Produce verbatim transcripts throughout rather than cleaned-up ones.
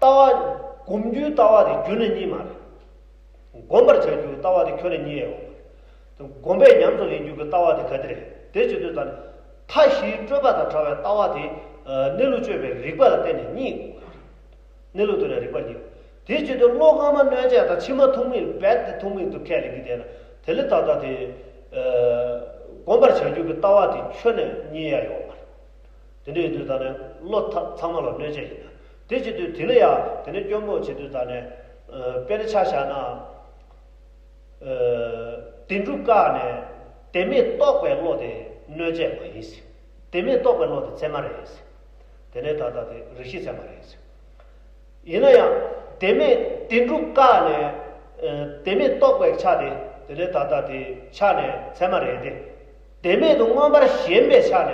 ལྟ་བ་སྒོམ་རྒྱུའི་ལྟ་བ་དེ་རྒྱུན་ནས་གཉིས་མ་རེད། བསྒོམ་པར་བྱ་རྒྱུའི་ལྟ་བ་དེ་ཁྱོན་ནས་གཉིས་ཡོད་པ་རེད། དེ་བསྒོམ་པས་ཉམས་སུ་ལེན་རྒྱུ་གི་ལྟ་བ་དེ་ག་དེ་རེད། དེ་བྱེད་དུས་ད་ནི་མཐའ་བཞིའི་སྤྲོས་པ་དང་བྲལ་བའི་ལྟ་བ་དེ་གནས་ལུགས་དཔྱོད་པའི་རིགས་པ་ལ་བརྟེན་ནས་གཉིས་དགོས་པ་རེད། གནས་ལུགས་དེ་ལ་རིགས་པ་གཉིས། དེ་བྱེད་དུས་བློ་སྔ་མ་གནོད་བྱེད་དང་ཕྱི་མ་ཐུག་མིན་རྦད་དེ་ཐུག་མིན་དུ་ཁས་ལེན་གྱི་བསྡད་ན། དེ་ལས་ད་ལྟ་དེ་བསྒོམ་པར་བྱ་རྒྱུ་གི་ལྟ་བ་དེ་ཁྱོན་ནས་གཉིས་ཡ་ཡོད་པ་རེད། དེ་འདྲ་ཡིན་དུས་ད་ནི་བློ་ཐ་ཚང་མ་ལ་གནོད་བྱེད་ཡིན་ན། དེ་བྱེད་དུས་དེ་ལ་ཡ་དེ་ནི་སྐྱོན་པོ་བྱེད་དུས་ད་ནི་དཔེར་ན་ཆ་བཞག་ན། བདེན་གྲུབ་བཀག་ནས་བདེན་མེད་རྟོགས་པའི་བློ་དེ་གནོད་བྱེད་མ་ཡིན། བདེན་མེད་རྟོགས་པའི་བློ་དེ་ཚད་མ་རེད། དེ་ནས་ད་ལྟ་དེ་རིགས་ཤེས་ཚད་མ་རེད། ཡིན་ན་ཡང་བདེན་མེད་བདེན་གྲུབ་བཀག་ནས་བདེན་མེད་རྟོགས་པའི་ཆ་དེ་དེ་ནས་ད་ལྟ་དེ་ཆ་ནས་ཚད་མ་རེད་དེ། བདེན་མེད་དུ་མངོན་པར་ཞེན་པའི་ཆ་ནས་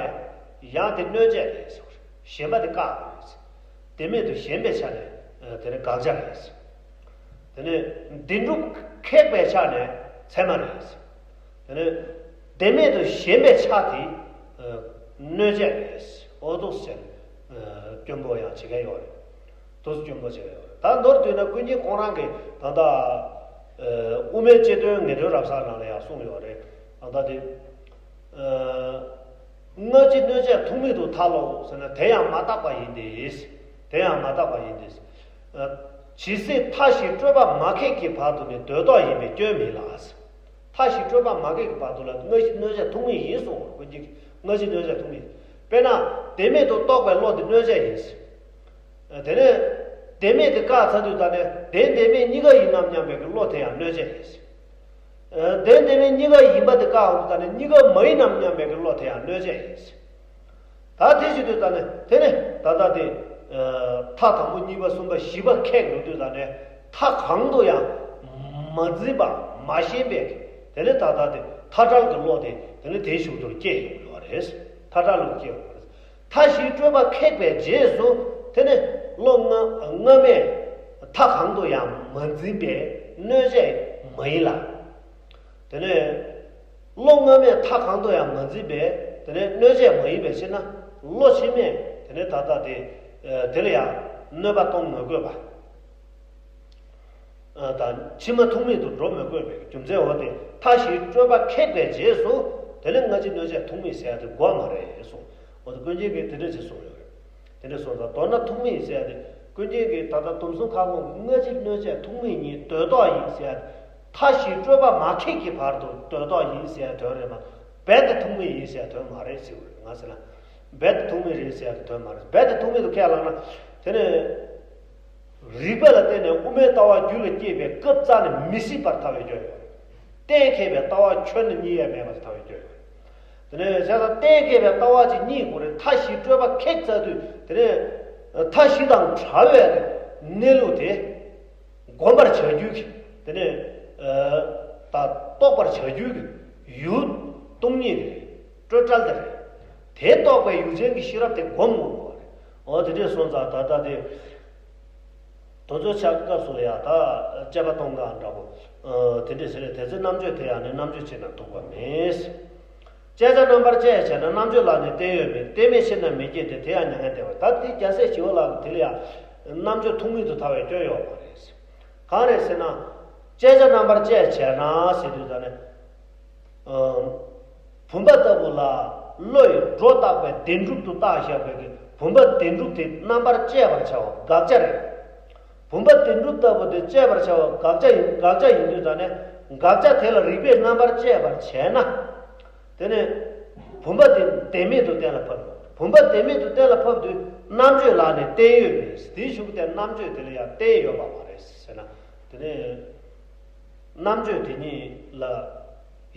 ཡང་དེ་གནོད་བྱེད་རེད། ཞེན་པ་དེ་བཀག་དགོས་རེད། བདེན་མེད་དུ་ཞེན་པའི་ཆ་ནས་དེ་ནི་དགག་བྱ་རེད། དེ་ནས་བདེན་གྲུབ་ཁེགས་པའི་ཆ་ནས་ཚད་མ་རེད། དེ་ནས་བདེན་མེད་དུ་ཞེན་པའི་ཆ་དེ་གནོད་བྱེད་རེད། འོ་འདུག་སེ་བྱས་ནས་སྐྱོན་པོ་ཡང་བྱེད་མཁན་ཡོད་རེད། འདུག་སེ་སྐྱོན་པོ་བྱེད་མཁན་ཡོད་རེད། ད་མདོར་བསྡུས་ན་ཀུན་མཁྱེན་ཁོང་རང་གིས་ད་ལྟ་དབུ་མའི་སྤྱི་དོན་ངེས་དོན་རབ་གསལ་ནང་ལ་ཡང་གསུངས་ཡོད་རེད། ད་ལྟ་དེ། སྔ་ཕྱི་གནོད་བྱེད་ཐུག་མེད་དུ་མཐར་ལོག་ཟེར་ན་དེ་ཡང་མ་བརྟགས་པ་ཡིན་ཏེ། དེ་ཡང་མ་བརྟགས་པ་ཡིན་ཏེ། ཇི་སྲིད་མཐའ་བཞིའི་སྤྲོས་པ་མ་ཁེགས་ཀྱི་བར་དུ་ནི་འདོད་རྟོག་ཡིན་པས་སྐྱོན་མིན་ལ། མཐའ་བཞིའི་སྤྲོས་པ་མ་ཁེགས་ཀྱི་བར་དུ་ལ་སྔ་ཕྱི་གནོད་བྱེད་ཐུག་མེད་ཡིན་གསུངས་པ་ཀུན་གྱིས་སྔ་ཕྱི་གནོད་བྱེད་ཐུག་མེད་ཡིན། དཔེར་ན་བདེན་མེད་དུ་རྟོགས་པའི་བློ་དེ་གནོད་བྱེད་ཡིན། དེ་ནས་བདེན་མེད་དེ་བཀག་ཚར་དུས་ད་ནས་བདེན་བདེན་མེད་གཉིས་ཀ་ཡིན་ནམ་སྙམ་པའི་བློ་དེ་ཡང་གནོད་བྱེད་ཡིན། བདེན་བདེན་མེད་གཉིས་ཀ་ཡིན་པ་དེ་བཀག་འོང་དུས་ད་ནི་གཉིས་ཀ་མ་ཡིན་ནམ་སྙམ་པའི་བློ་དེ་ཡང་གནོད་བྱེད་ཡིན། ད་དེ་བྱེད་དུས་ད་ནི་དེ་ནི་ད་ལྟ་དེ་མཐའ་དང་པོ་གཉིས་པ་གསུམ་པ་བཞི་པ་ཁེགས་འགྲོ་དུས་ད་ནི་མཐའ་གང་དུ་ཡང་མ་འཛིན་པ་མ་ཞེན་པའི་དེ་ནི་ད་ལྟ་དེ་མཐའ་བྲལ་གྱི་བློ་དེ་དེ་ནི་དེའི་གཞུག་ཏུ་སྐྱེ་ཡོང་གི་ཡོད་རེད། མཐའ་བྲལ་ལ་སྐྱེ་ཡོང་གི་ཡོད་རེད། མཐའ་བཞིའི་སྤྲོས་པ་ཁེགས་པའི་རྗེས་སུ་དེ་ནི་བློ་སྔ་སྔ་མས་མཐའ་གང་དུ་ཡང་མ་འཛིན་པས་གནོད་བྱེད་མ་ཡིན་ལ། དེ་ནས་བློ་སྔ་མས་མཐའ་གང་དུ་ཡང་མ་འཛིན་པས་དེ་ནས་གནོད་བྱེད་མ་ཡིན་པའི་ཕྱིར་ན་བློ་ཕྱི་མས་དེ་ནས་ད་ལྟ་དེ་དེ་ལ་ཡང་གནོད་པ་གཏོང་མི་དགོས་པ། དང་ཕྱི་མ་ཐུག་མེད་དུ་འགྲོ་མི་དགོས་པའི་རྒྱུ་མཚན་འོ་དེ་མཐའ་བཞིའི་སྤྲོས་པ་ཁེགས་པའི་རྗེས་སུ་དེ་ནས་སྔ་ཕྱི་གནོད་བྱེད་ཐུག་མེད་ཟེར་ཡ་དེ་དགོས་མ་རེད་གསུངས། འོ་དེ་ཀུན་མཁྱེན་གྱིས་དེ་འདྲ་ཞིག་གསུངས་ཡོད་རེད། དེ་འདྲ་སོང་ཙང་མདོར་ན་ཐུག་མེད་ཟེར་ཡ་དེ་ཀུན་མཁྱེན་གྱིས་ད་ལྟ་དུམ་གསུམ་ཁ་སྐོང་གི་སྔ་ཕྱི་གནོད་བྱེད་ཐུག་མེད་ཉིད་འདོད་རྟོག་ཡིན་ཟེར་ཡ་དེ་མཐའ་བཞིའི་སྤྲོས་པ་མ་ཁེགས་ཀྱི་བར་དུ་འདོད་རྟོག་ཡིན་ཟེར་ཡ་དོན་རེད་མ་གཏོགས་རྦད་དེ་ཐུག་མེད་ཡིན་ཟེར་ཡ་དོན་མ་རེད་ཟེར་བ་རེད། ང་ཟེར་ན་རྦད་དེ་ཐུག་མེད་རེད་ཟེར་ཡ་དེ་དོན་མ་རེད། རྦད་དེ་ཐུག་མེད་དུ་ཁས་བླངས་ན་དེ་ནས། རིགས་པ་ལ་བརྟེན་ནས་དབུ་མའི་ལྟ་བ་རྒྱུད་ལ་སྐྱེས་པའི་སྐབས་རྩ་ནས་མི་སྲིད་པར་ཐལ་བའི་སྐྱོན་ཡོད་རེད། གཏན་འཁེལ་བའི་ལྟ་བ་ཁྱོན་ནས་གཉིས་ཡས་མེད་པར་ཐལ་བའི་སྐྱོན་ཡོད་རེད། དེ་ནས་བྱས་ཙང་གཏན་འཁེལ་བའི་ལྟ་བ་ཅིག་རྙེད་དགོས་རེད། མཐའ་བཞིའི་སྤྲོས་པ་ཁེགས་ཚར་དུས་དེ་ནས་མཐའ་བཞི་དང་བྲལ་བའི་གནས་ལུགས་དེ་བསྒོམ་པར་བྱ་རྒྱུ་གི་དེ་ནས་ད་རྟོགས་པར་བྱ་རྒྱུ་གི་ཡུལ་སྟོང་ཉིད་རེད། སྤྲོས་བྲལ་དེ་རེད། དེ་རྟོགས་པའི་ཡུལ་ཅན་གྱི་ཤེས་རབ་དེ་བསྒོམ་དགོས་པ་རེད། འོ་དེ་འདྲས་སོང་ཙང་ད་ལྟ་དེ། དོན་ཚོ་ཆགས་སྐབས་སུ་ལ་ཡང་ད་དཔྱད་པ་གཏོང་ག་འདྲ་པོ། དེ་འདྲས་ཟེར་ནས་དེ་ཚོའི་རྣམ་དཔྱོད་དེ་ཡང་ནི་རྣམ་དཔྱོད་བྱས་ན་ཐུག་པ་མེད། དཔྱད་བྱ་རྣམ་པར་དཔྱད་བྱས་ན་རྣམ་དཔྱོད་ལ་ནི་བརྟེན་ཡོད་མིན། བརྟེན་མེད་ཕྱིར་ན་མི་སྐྱེ་སྟེ། དེ་ཡང་མྱ་ངན་འདས་པ། ད་དེ་རྒྱལ་སྲས་ཞི་བ་ལྷ་གིས་དེ་ལ་ཡང་རྣམ་དཔྱོད་ཐུག་མེད་དུ་ཐལ་བའི་སྐྱོན་ཡོད་མ་རེད། གང་རེད་ཟེར་ན། དཔྱད་བྱ་རྣམ་པར་དཔྱད་བྱས་ན་ཟེར་དུས་ད་ནི། བུམ་པ་ལྟ་བུ་ལ་བློ་ཡིས་སྒྲོ་བཏགས་པའི་བདེན་གྲུབ་ཏུ་བཏགས་བཞག་པའི་གི་བུམ་པ་བདེན་གྲུབ་དེ་རྣམ་པར་དཔྱད་པར་བྱ་བ་དགག་བྱ་རེད། བུམ་པ་བདེན་གྲུབ་ལྟ་བུ་དེ་དཔྱད་པར་བྱ་བ་དགག་བྱ་ཡིན། དགག་བྱ་ཡིན་དུས་ད་ནི་དགག་བྱ་དེ་ལ་རིགས་པས་རྣམ་པར་དཔྱད་པར་བྱས་ན། དེ་ནི་བུམ་པ་དེ་བདེན་མེད་དུ་གཏན་ལ་ཕབ། བུམ་པ་བདེན་མེད་དུ་གཏན་ལ་ཕབ་དུས་རྣམ་དཔྱོད་ལ་ནི་བརྟེན་ཡོད་མེད། དེའི་གཞུག་དེ་རྣམ་དཔྱོད་དེ་ལ་ཡང་བརྟེན་ཡོད་པ་མ་རེད་ཟེར་ན། དེ་ནི། རྣམ་དཔྱོད་དེ་ཉིད་ལ་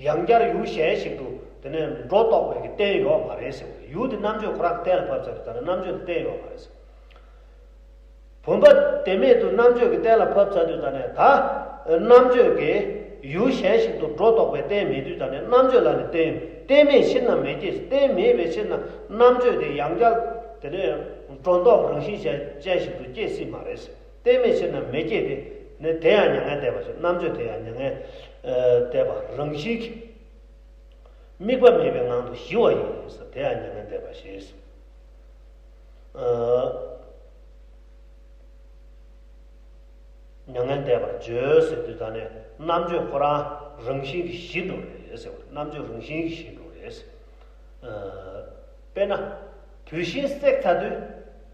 ཡང་བསྐྱར་ཡུལ་གཞན་ཞིག་ཏུ་དེ་ནས་སྒྲོ་བཏགས་པའི་གི་རྟེན་ཡོད་མ་རེད་ཟེར་བ་རེད། ཡུལ་དེ་རྣམ་དཔྱོད་ཁོ་རང་གཏན་ལ་ཕབ་ཚར་དུས་ད་ནི་རྣམ་དཔྱོད་དེ་རྟེན་ཡོད་མ་རེད་ཟེར། བུམ་པ་བདེན་མེད་དུ་རྣམ་དཔྱོད་ཀྱི་རྟེན་ལ་ཕབ་ཚར་དུས་ད་ནི་ད་རྣམ་དཔྱོད་ཀྱི་ཡུལ་གཞན་ཞིག་ཏུ་སྒྲོ་བཏགས་པའི་རྟེན་མེད་དུས་ད་ནི་རྣམ་དཔྱོད་ལ་ནི་རྟེན་ཡོད། རྟེན་མེད་ཕྱིར་ན་མི་སྐྱེ། རྟེན་མེད་པའི་ཕྱིར་ན་རྣམ་དཔྱོད་དེ་ཡང་བསྐྱར་དེ་ནས་སྒྲོ་འདོགས་རང་བཞིན་ཅན་ཞིག་ཏུ་སྐྱེ་སྲིད་མ་རེད་ཟེར། རྟེན་མེད་ཕྱིར་ན་མི་སྐྱེ་སྟེ། ནི་དེ་ཡང་མྱ་ངན་འདས་པ་ཞིག་རྣམ་དཔྱོད་དེ་ཡང་མྱ་ངན་འདས་པ་རང་བཞིན་གྱིས་དམིགས་པ་མེད་པའི་ངང་དུ་ཞི་བ་ཡིན་ཟེར། དེ་ཡང་མྱ་ངན་འདས་པ་ཞེས་སོ། འདས་པར་བརྗོད་ཟེར་དུས་ད་ནས་རྣམ་དཔྱོད་ཁོ་རང་རང་བཞིན་གྱིས་ཞི་འགྲོ་རེད་ཟེར་བ། རྣམ་དཔྱོད་རང་བཞིན་གྱིས་ཞི་འགྲོ་རེད་ཟེར། ཨ། དཔེར་ན། བུད་ཤིང་བསྲེགས་ཚར་དུས།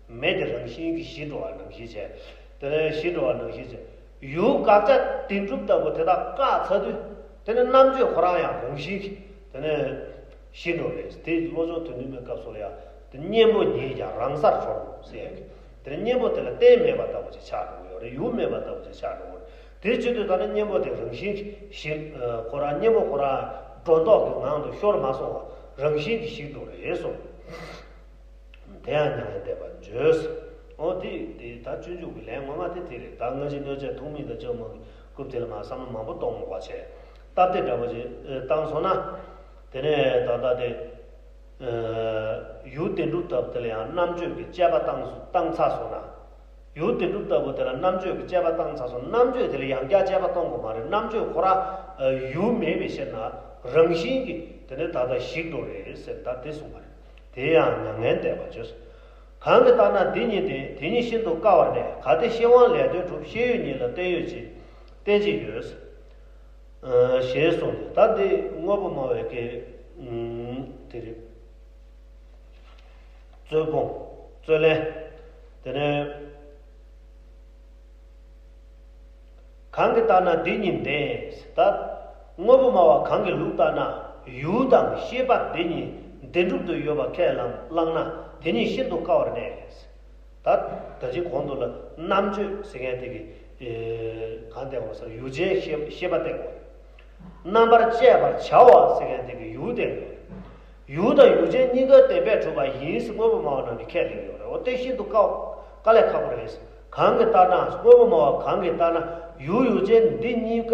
མེ་དེ་རང་བཞིན་གྱིས་ཞི་འགྲོ་བ་ནང་བཞིན་བྱས། དེ་ནས་ཞི་འགྲོ་བ་ནང་བཞིན་བྱས། ཡུལ་དགག་བྱ་བདེན་གྲུབ་ལྟ་བུ་དེ་དག་བཀག་ཚར་དུས། དེ་ནས་རྣམ་དཔྱོད་ཁོ་རང་ཡང་རང་བཞིན་གྱིས་དེ་ནས་ཞི་འགྲོ་རེད། དེ་བློ་སྦྱོང་དོན་བདུན་པའི་སྐབས་སུ་ལ་ཡང་དེ་གཉེན་པོ་ཉིད་ཀྱང་རང་སར་གྲོལ་ཟེར་ཡ་གི། དེ་ནས་གཉེན་པོ་དེ་ལ་རྟེན་མེད་པ་ལྟ་བུ་ཅིག་ཆགས་འགྲོ་གི་ཡོད་རེད། ཡུལ་མེད་པ་ལྟ་བུ་ཅིག་ཆགས་འགྲོ་གི་རེད། དེ་བྱེད་དུས་ད་ནི་གཉེན་པོ་དེ་རང་བཞིན་གྱིས་ཞི། ཁོ་རང་གཉེན་པོ་ཁོ་རང་སྒྲོ་འདོགས་ཀྱི་ངང་དུ་ཤོར་མ་སོང་བར་རང་བཞིན་གྱིས་ཞི་འགྲོ་རེད་གསུངས། དེ་ཡང་མྱ་ངན་འདས་པར་བརྗོད། འོ་དེ་དེ་ད་སྤྱོད་འཇུག་གི་ལན་ངོ་མ་དེ་དེ་རེད། ད་སྔ་ཕྱི་གནོད་བྱེད་ཐུག་མིན་དང་བཅོས་མ་གི་རྐུབ་དེ་ལ་མ་བསམ་བློ་མང་པོ་གཏོང་མ་དགོས་བྱས། སྟབས་བདེ་འདྲ་པོ་ཞིག་བཏང་སོང་ན། དེ་ནས་ད་ལྟ་དེ། ཡུལ་བདེན་གྲུབ་ལྟ་བུ་དེ་ལ་ཡང་རྣམ་དཔྱོད་ཀྱི་དཔྱད་པ་བཏང་སོ་བཏང་ཚར་སོང་ན། ཡུལ་བདེན་གྲུབ་ལྟ་བུ་དེ་ལ་རྣམ་དཔྱོད་ཀྱི་དཔྱད་པ་བཏང་ཚར་སོང་། རྣམ་དཔྱོད་དེ་ལ་ཡང་བསྐྱར་དཔྱད་པ་གཏོང་དགོས་མ་རེད། རྣམ་དཔྱོད་ཁོ་རང་ཡུལ་མེད་པའི་ཕྱིར་ན་རང་བཞིན་གྱིས་དེ་ནས་ད་ལྟ་ཞིག་འགྲོ་རེད་ཟེར། ད་དེ་གསུངས་པ་རེད། དེ་ཡང་མྱ་ངན་འདས་པར་བརྗོད། གང་གིས་བརྟགས་ན་འདི་ཉིད་བདེན། དེ་ཉིད་ཤིན་ཏུ་དཀའ་བར་གནས། གལ་ཏེ་ཤེས་དབང་ལས་དོན་གྲུབ། ཤེས་ཡུལ་ཉིད་ལ་བརྟེན་ཡོད་ཅེས་བསྟན་ཅི་ཡོད། ཞེས་གསུངས་ཏེ། ད་འདི་དངོས་པོ་སྨྲ་བའི་སྐད་དེ་རེད། རྩོད་སྤོང་། རྩོད་ལེན། དེ་ནས། གང་གིས་བརྟགས་ན་འདི་ཉིད་བདེན། ད་དངོས་པོ་སྨྲ་བ་གང་གི་ལུགས་ལྟར་ན་ཡུལ་དང་ཤེས་པ་འདི་གཉིས་བདེན་གྲུབ་ཏུ་ཡོད་པ་ཁས་བླངས་བླངས་ན་དེ་ཉིད་ཤིན་ཏུ་དཀའ་བར་གནས། ད་ད་ཅི་གོང་དུ་ལ་རྣམ་དཔྱོད་ཟེར་མཁན་དེ་གི་གང་བསྟན་དགོས་ཟེར། ཡུལ་ཅན་ཤེས་ཤེས་པ་བསྟན་དགོས། རྣམ་པར་དཔྱད་པར་བྱ་བ་ཟེར་མཁན་དེ་གི་ཡུལ་བསྟན་དགོས། ཡུལ་དང་ཡུལ་ཅན་གཉིས་ཀ་བདེན་པས་གྲུབ་པ་ཡིན་ཟེར་དངོས་པོ་སྨྲ་བ་རྣམས་ཀྱིས་ཁས་ལེན་ཡོད་རེད། འོ་དེ་ཤིན་ཏུ་དཀའ་དཀའ་ལས་ཁག་པོ་རེད། གང་གིས་ལྟར་ན་དངོས་པོ་སྨྲ་བ་གང་གིས་ལྟར་ན་ཡུལ་ཡུལ་ཅན་འདི་གཉིས་ཀ་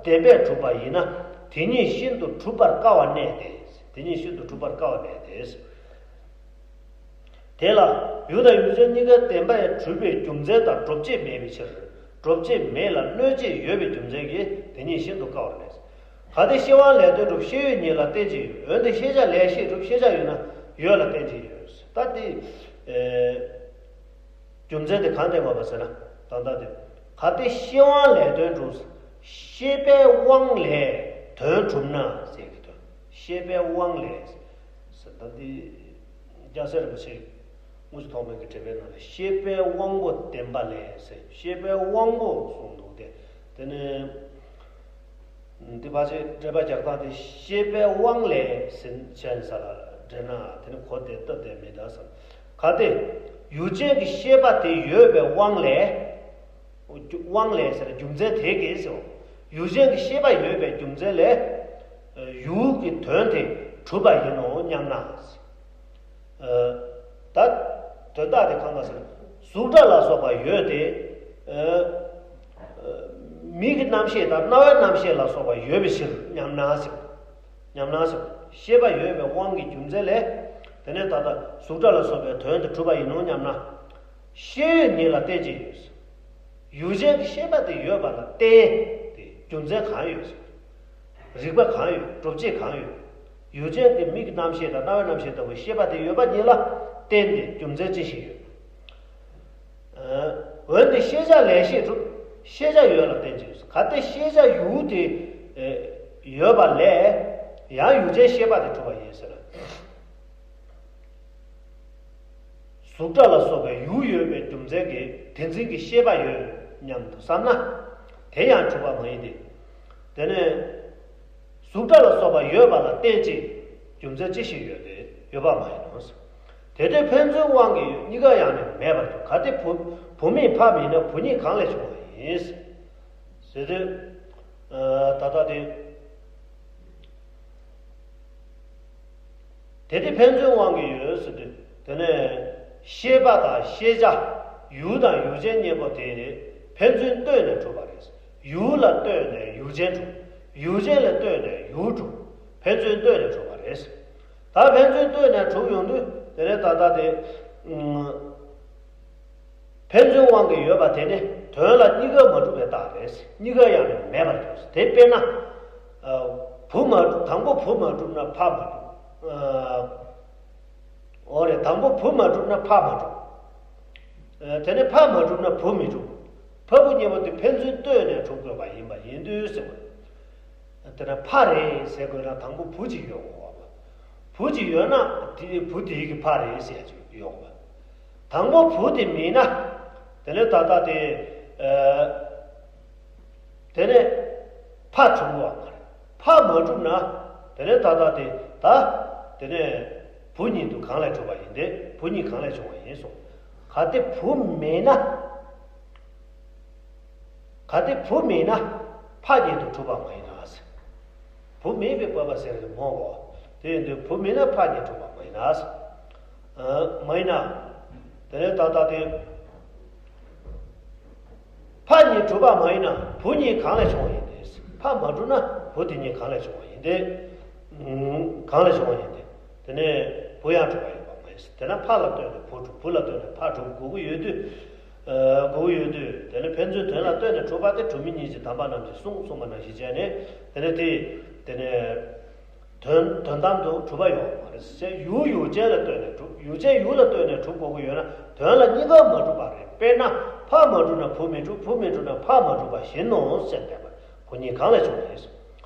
བདེན་པས་གྲུབ་པ་ཡིན་ན་དེ་ཉིད་ཤིན་ཏུ་གྲུབ་པར་དཀའ་བར་གནས་ཏེ། དེ་ཉིད་ཤིན་ཏུ་གྲུབ་པར་དཀའ་བར་གནས་ཏེ། དེ་ལ་ཡུལ་དང་ཡུལ་ཅན་གཉིས་ཀ་བདེན་པས་གྲུབ་པའི་རྒྱུ་མཚན་དང་སྒྲུབ་བྱེད་མེད་པའི་ཕྱིར། སྒྲུབ་བྱེད་མེད་ལ་གནོད་བྱེད་ཡོད་པའི་རྒྱུ་མཚན་གྱིས་དེ་ཉིད་ཤིན་ཏུ་དཀའ་བར་གནས། གལ་ཏེ་ཤེས་དབང་ལས་དོན་གྲུབ། ཤེས་ཡུལ་ཉིད་ལ་བརྟེན་ཅིང་ཡོད། འོན་ཏེ་ཤེས་བྱ་ལས་ཤེས་གྲུབ། ཤེས་བྱ་ཡོད་ན་ཡོད་ལ་བརྟེན་ཅིང་ཡོད། ད་དེ། ཨེ། རྒྱུ་མཚན་དེ་གང་བསྟན་དགོས་པ་ཟེར་ན། ད་ལྟ་དེ། གལ་ཏེ་ཤེས་དབང་ལས་དོན་གྲུབ། ཤེས་པའི་དབང་ལས་དོན་གྲུབ་ན་ཟེར་གྱི་དོན། ཤེས་པའི་དབང་ལས་ཟེར། ད་འདི་སྐྱ་སེར་རིན་པོ་ཆེ་དངོས་གཞི་ཐོགས་མེད་ཀྱི་འགྲེལ་པའི་ནང་ལ་ཤེས་པའི་དབང་པོ་བདེན་པ་ལས་ཟེར། ཤེས་པའི་དབང་པོ་གསུངས་འདུག་སྟེ། དེ་ནས་འདི་ཕལ་ཆེར་འགྲེལ་པ་རྒྱག་སྟངས་དེ་ཤེས་པའི་དབང་ལས་ཟེར་བྱས་ནས་ས་ལ་འགྲེལ་ན་དེ་ནི་གོ་བདེ་སྟབས་བདེ་མི་འདུག་བསམ། གལ་ཏེ་ཡུལ་ཅན་གྱི་ཤེས་པ་དེ་ཡོད་པའི་དབང་ལས། དབང་ལས་ཟེར་རྒྱུ་མཚན་དེ་གིས་ཟེར། ཡུལ་ཅན་གྱི་ཤེས་པ་ཡོད་པའི་རྒྱུ་མཚན་ལས། ཡུལ་གྱི་དོན་དེ་གྲུབ་པ་ཡིན་ནོ་སྙམ་ན། ད་དོན་དག་དེ་གང་ག་ཟེར། གཟུགས་སྒྲ་ལ་སོགས་པ་ཡོད་དེ། མིག་གི་རྣམ་ཤེས་དང་རྣ་བའི་རྣམ་ཤེས་ལ་སོགས་པ་ཡོད་པའི་ཕྱིར་སྙམ་ན་ཟེར། སྙམ་ན་ཟེར། ཤེས་པ་ཡོད་པའི་དབང་གི་རྒྱུ་མཚན་ལས། དེ་ནས་ད་ལྟ་གཟུགས་སྒྲ་ལ་སོགས་པའི་དོན་དེ་གྲུབ་པ་ཡིན་ནོ་སྙམ་ན། ཤེས་ཡུལ་ཉིད་ལ་བརྟེན་ཅིང་ཡོད། ཡུལ་ཅན་གྱི་ཤེས་པ་དེ་ཡོད་པ་ལ་བརྟེན་ཏེ་རྒྱུ་མཚན་གང་ཡོད་ཟེར། རིགས་པ་གང་ཡོད། སྒྲུབ་བྱེད་གང་ཡོད། ཡུལ་ཅན་གྱི་མིག་གི་རྣམ་ཤེས་དང་རྣ་བའི་རྣམ་ཤེས་ལྟ་བུ་ཤེས་པ་དེ་ཡོད་པ་ཉིད་ལ་བརྟེན་ཏེ་རྒྱུ་མཚན་ཅི་ཞིག་ཡོད། འོན་ཏེ་ཤེས་བྱ་ལས་ཤེས་གྲུབ། ཤེས་བྱ་ཡོད་ལ་བརྟེན་ཅིང་། གལ་ཏེ་ཤེས་བྱ་ཡུལ་དེ་ཡོད་པ་ལས་ཡང་ཡུལ་ཅན་ཤེས་པ་དེ་གྲུབ་པ་ཡིན་ཟེར་ན། གཟུགས་སྒྲ་ལ་སོགས་པའི་ཡུལ་ཡོད་པའི་རྒྱུ་མཚན་གྱིས་དེ་འཛིན་གྱི་ཤེས་པ་ཡོད་སྙམ་དུ་བསམ་ན། དེ་ཡང་གྲུབ་པ་མ་ཡིན་ཏེ། དེ་ནས་གཟུགས་སྒྲ་ལ་སོགས་པ་ཡོད་པ་ལ་བརྟེན་ཅིང་རྒྱུ་མཚན་ཅི་ཞིག་ཡོད་དེ་ཡོད་པ་མ་ཡིན་ནོ། དེ་དུས་ཕན་ཚུན་དབང་གིས་ཡོད། གཉིས་ཀ་ཡང་ནི་མེད་པར་འགྱུར། གལ་ཏེ་བུ་བུ་མེད་ཕ་མེད་ན་བུ་ཉིད་གང་ལས་བྱུང་བ་ཡིན། ཟེར་དུས། ད་ལྟ་དེ། དེ་དེ་ཕན་ཚུན་དབང་གིས་ཡོད་ཟེར་དུས་དེ་ནས་ཤེས་པ་དང་ཤེས་བྱ་ཡུལ་དང་ཡུལ་ཅན་གཉིས་པོ་དེ་ཕན་ཚུན་ལྟོས་ནས་གྲུབ་པ་རེད། ཡུལ་ལ་ལྟོས་ནས་ཡུལ་ཅན་གྲུབ། ཡུལ་ཅན་ལ་ལྟོས་ནས་ཡུལ་གྲུབ། ཕན་ཚུན་ལྟོས་ནས་གྲུབ་པ་རེད། ད་ཕན་ཚུན་ལྟོས་ནས་གྲུབ་ཡོང་དུས་དེ་ནས་ད་ལྟ་དེ། ཕན་ཚུན་དབང་གིས་ཡོད་པ་དེ་ནི་དོན་ལ་གཉིས་ཀ་མ་གྲུབ་པའི་རྟགས་རེད། གཉིས་ཀ་ཡང་ནི་མེད་པར་འགྱུར། དེ་དཔེར་ན། བུ་མ་གྲུབ། དང་པོ་བུ་མ་གྲུབ་ན་ཕ་མ་གྲུབ། འོ་རེད། དང་པོ་བུ་མ་གྲུབ་ན་ཕ་མ་གྲུབ། དེ་ནས་ཕ་མ་གྲུབ་ན་བུ་མི་གྲུབ། བ་སྤུ་གཉིས་པོ་དེ་ཕན་ཚུན་ལྟོས་ནས་གྲུབ་དགོས་པ་ཡིན་པ་ཡིན་དུས་ཟེར་བ། དེ་ན་ཕ་རེད་ཟེར་དགོས་ན་དང་པོ་བུ་གཅིག་ཡོད་དགོས་པ། བུ་གཅིག་ཡོད་ན་དེ་བུ་དེའི་གི་ཕ་རེད་ཟེར་ཡ་ཅིག་ཡོད་དགོས་པ། དང་པོ་བུ་དེ་མེད་ན། དེ་ནས་ད་ལྟ་དེ། ཨ། དེ་ནས་ཕ་གྲུབ་དགོས་པ་མ་རེད། ཕ་མ་གྲུབ་ན། དེ་ནས་ད་ལྟ་དེ་ད། དེ་ནས་བུ་ཉིད་དུ་གང་ལས་གྲུབ་པ་ཡིན་ཏེ། བུ་ཉིད་གང་ལས་བྱུང་བ་ཡིན་གསུངས། གལ་ཏེ་བུ་མེད་ན། གལ་ཏེ་བུ་མེད་ན་ཕ་ཉིད་དུ་གྲུབ་པ་མ་ཡིན་ན་ཟེར། བུ་མེད་པའི་བབ་པ་ཟེར་གྱི་མོ་གོ། དེ་ཡིན་དུས་བུ་མེད་ན་ཕ་ཉིད་གྲུབ་པ་མ་ཡིན་ན་ཟེར། ཨ། མ་ཡིན་ན། དེ་ནས་ད་ལྟ་དེ། ཕ་ཉིད་གྲུབ་པ་མ་ཡིན་ན་བུ་ཉིད་གང་ལས་བྱུང་བ་ཡིན་ཏེ། ཕ་མ་གྲུབ་ན་བུ་དེ་ཉིད་གང་ལས་བྱུང་བ་ཡིན་ཏེ། གང་ལས་བྱུང་བ་ཡིན་ཏེ། དེ་ནས་བུ་ཡང་གྲུབ་པ་ཡིན་པ་མ་ཡིན། དེ་ན་ཕ་ལ་ལྟོས་ནས་བུ་གྲུབ། བུ་ལ་ལྟོས་ནས་ཕ་གྲུབ་དགོས་ཀྱི་ཡོད་དུས། ཨ། དགོས་ཀྱི་ཡོད་དུས། དེ་ནས་ཕན་ཚུན་དོན་ལ་ལྟོས་ནས་གྲུབ་པ་སྟེ། གྲུབ་མིན་གཉིས་ཀྱི་དམ་པ་རྣམས་ཀྱིས་གསུངས་གསུངས་པ་ནང་བཞིན་བྱས་ནས། དེ་ནས་དེ། དེ་ནས་དོན་དོན་དམ་དུ་གྲུབ་པ་ཡོད་མ་རེད་ཟེར། ཡུལ་ཡུལ་ཅན་ལ་ལྟོས་ནས་གྲུབ། ཡུལ་ཅན་ཡུལ་ལ་ལྟོས་ནས་གྲུབ་དགོས་ཀྱི་ཡོད་ན་དོན་ལ་གཉིས་ཀ་མ་གྲུབ་པ་རེད། དཔེར་ན་ཕ་མ་གྲུབ་ན་བུ་མི་འགྲུབ། བུ་མི་འགྲུབ་ན་ཕ་མ་གྲུབ་པ་བཞིན་ནོ་ཟེར་བསྟན་པ། བུ་ཉིད་གང་ལས་བྱུང་བ་ཡིན།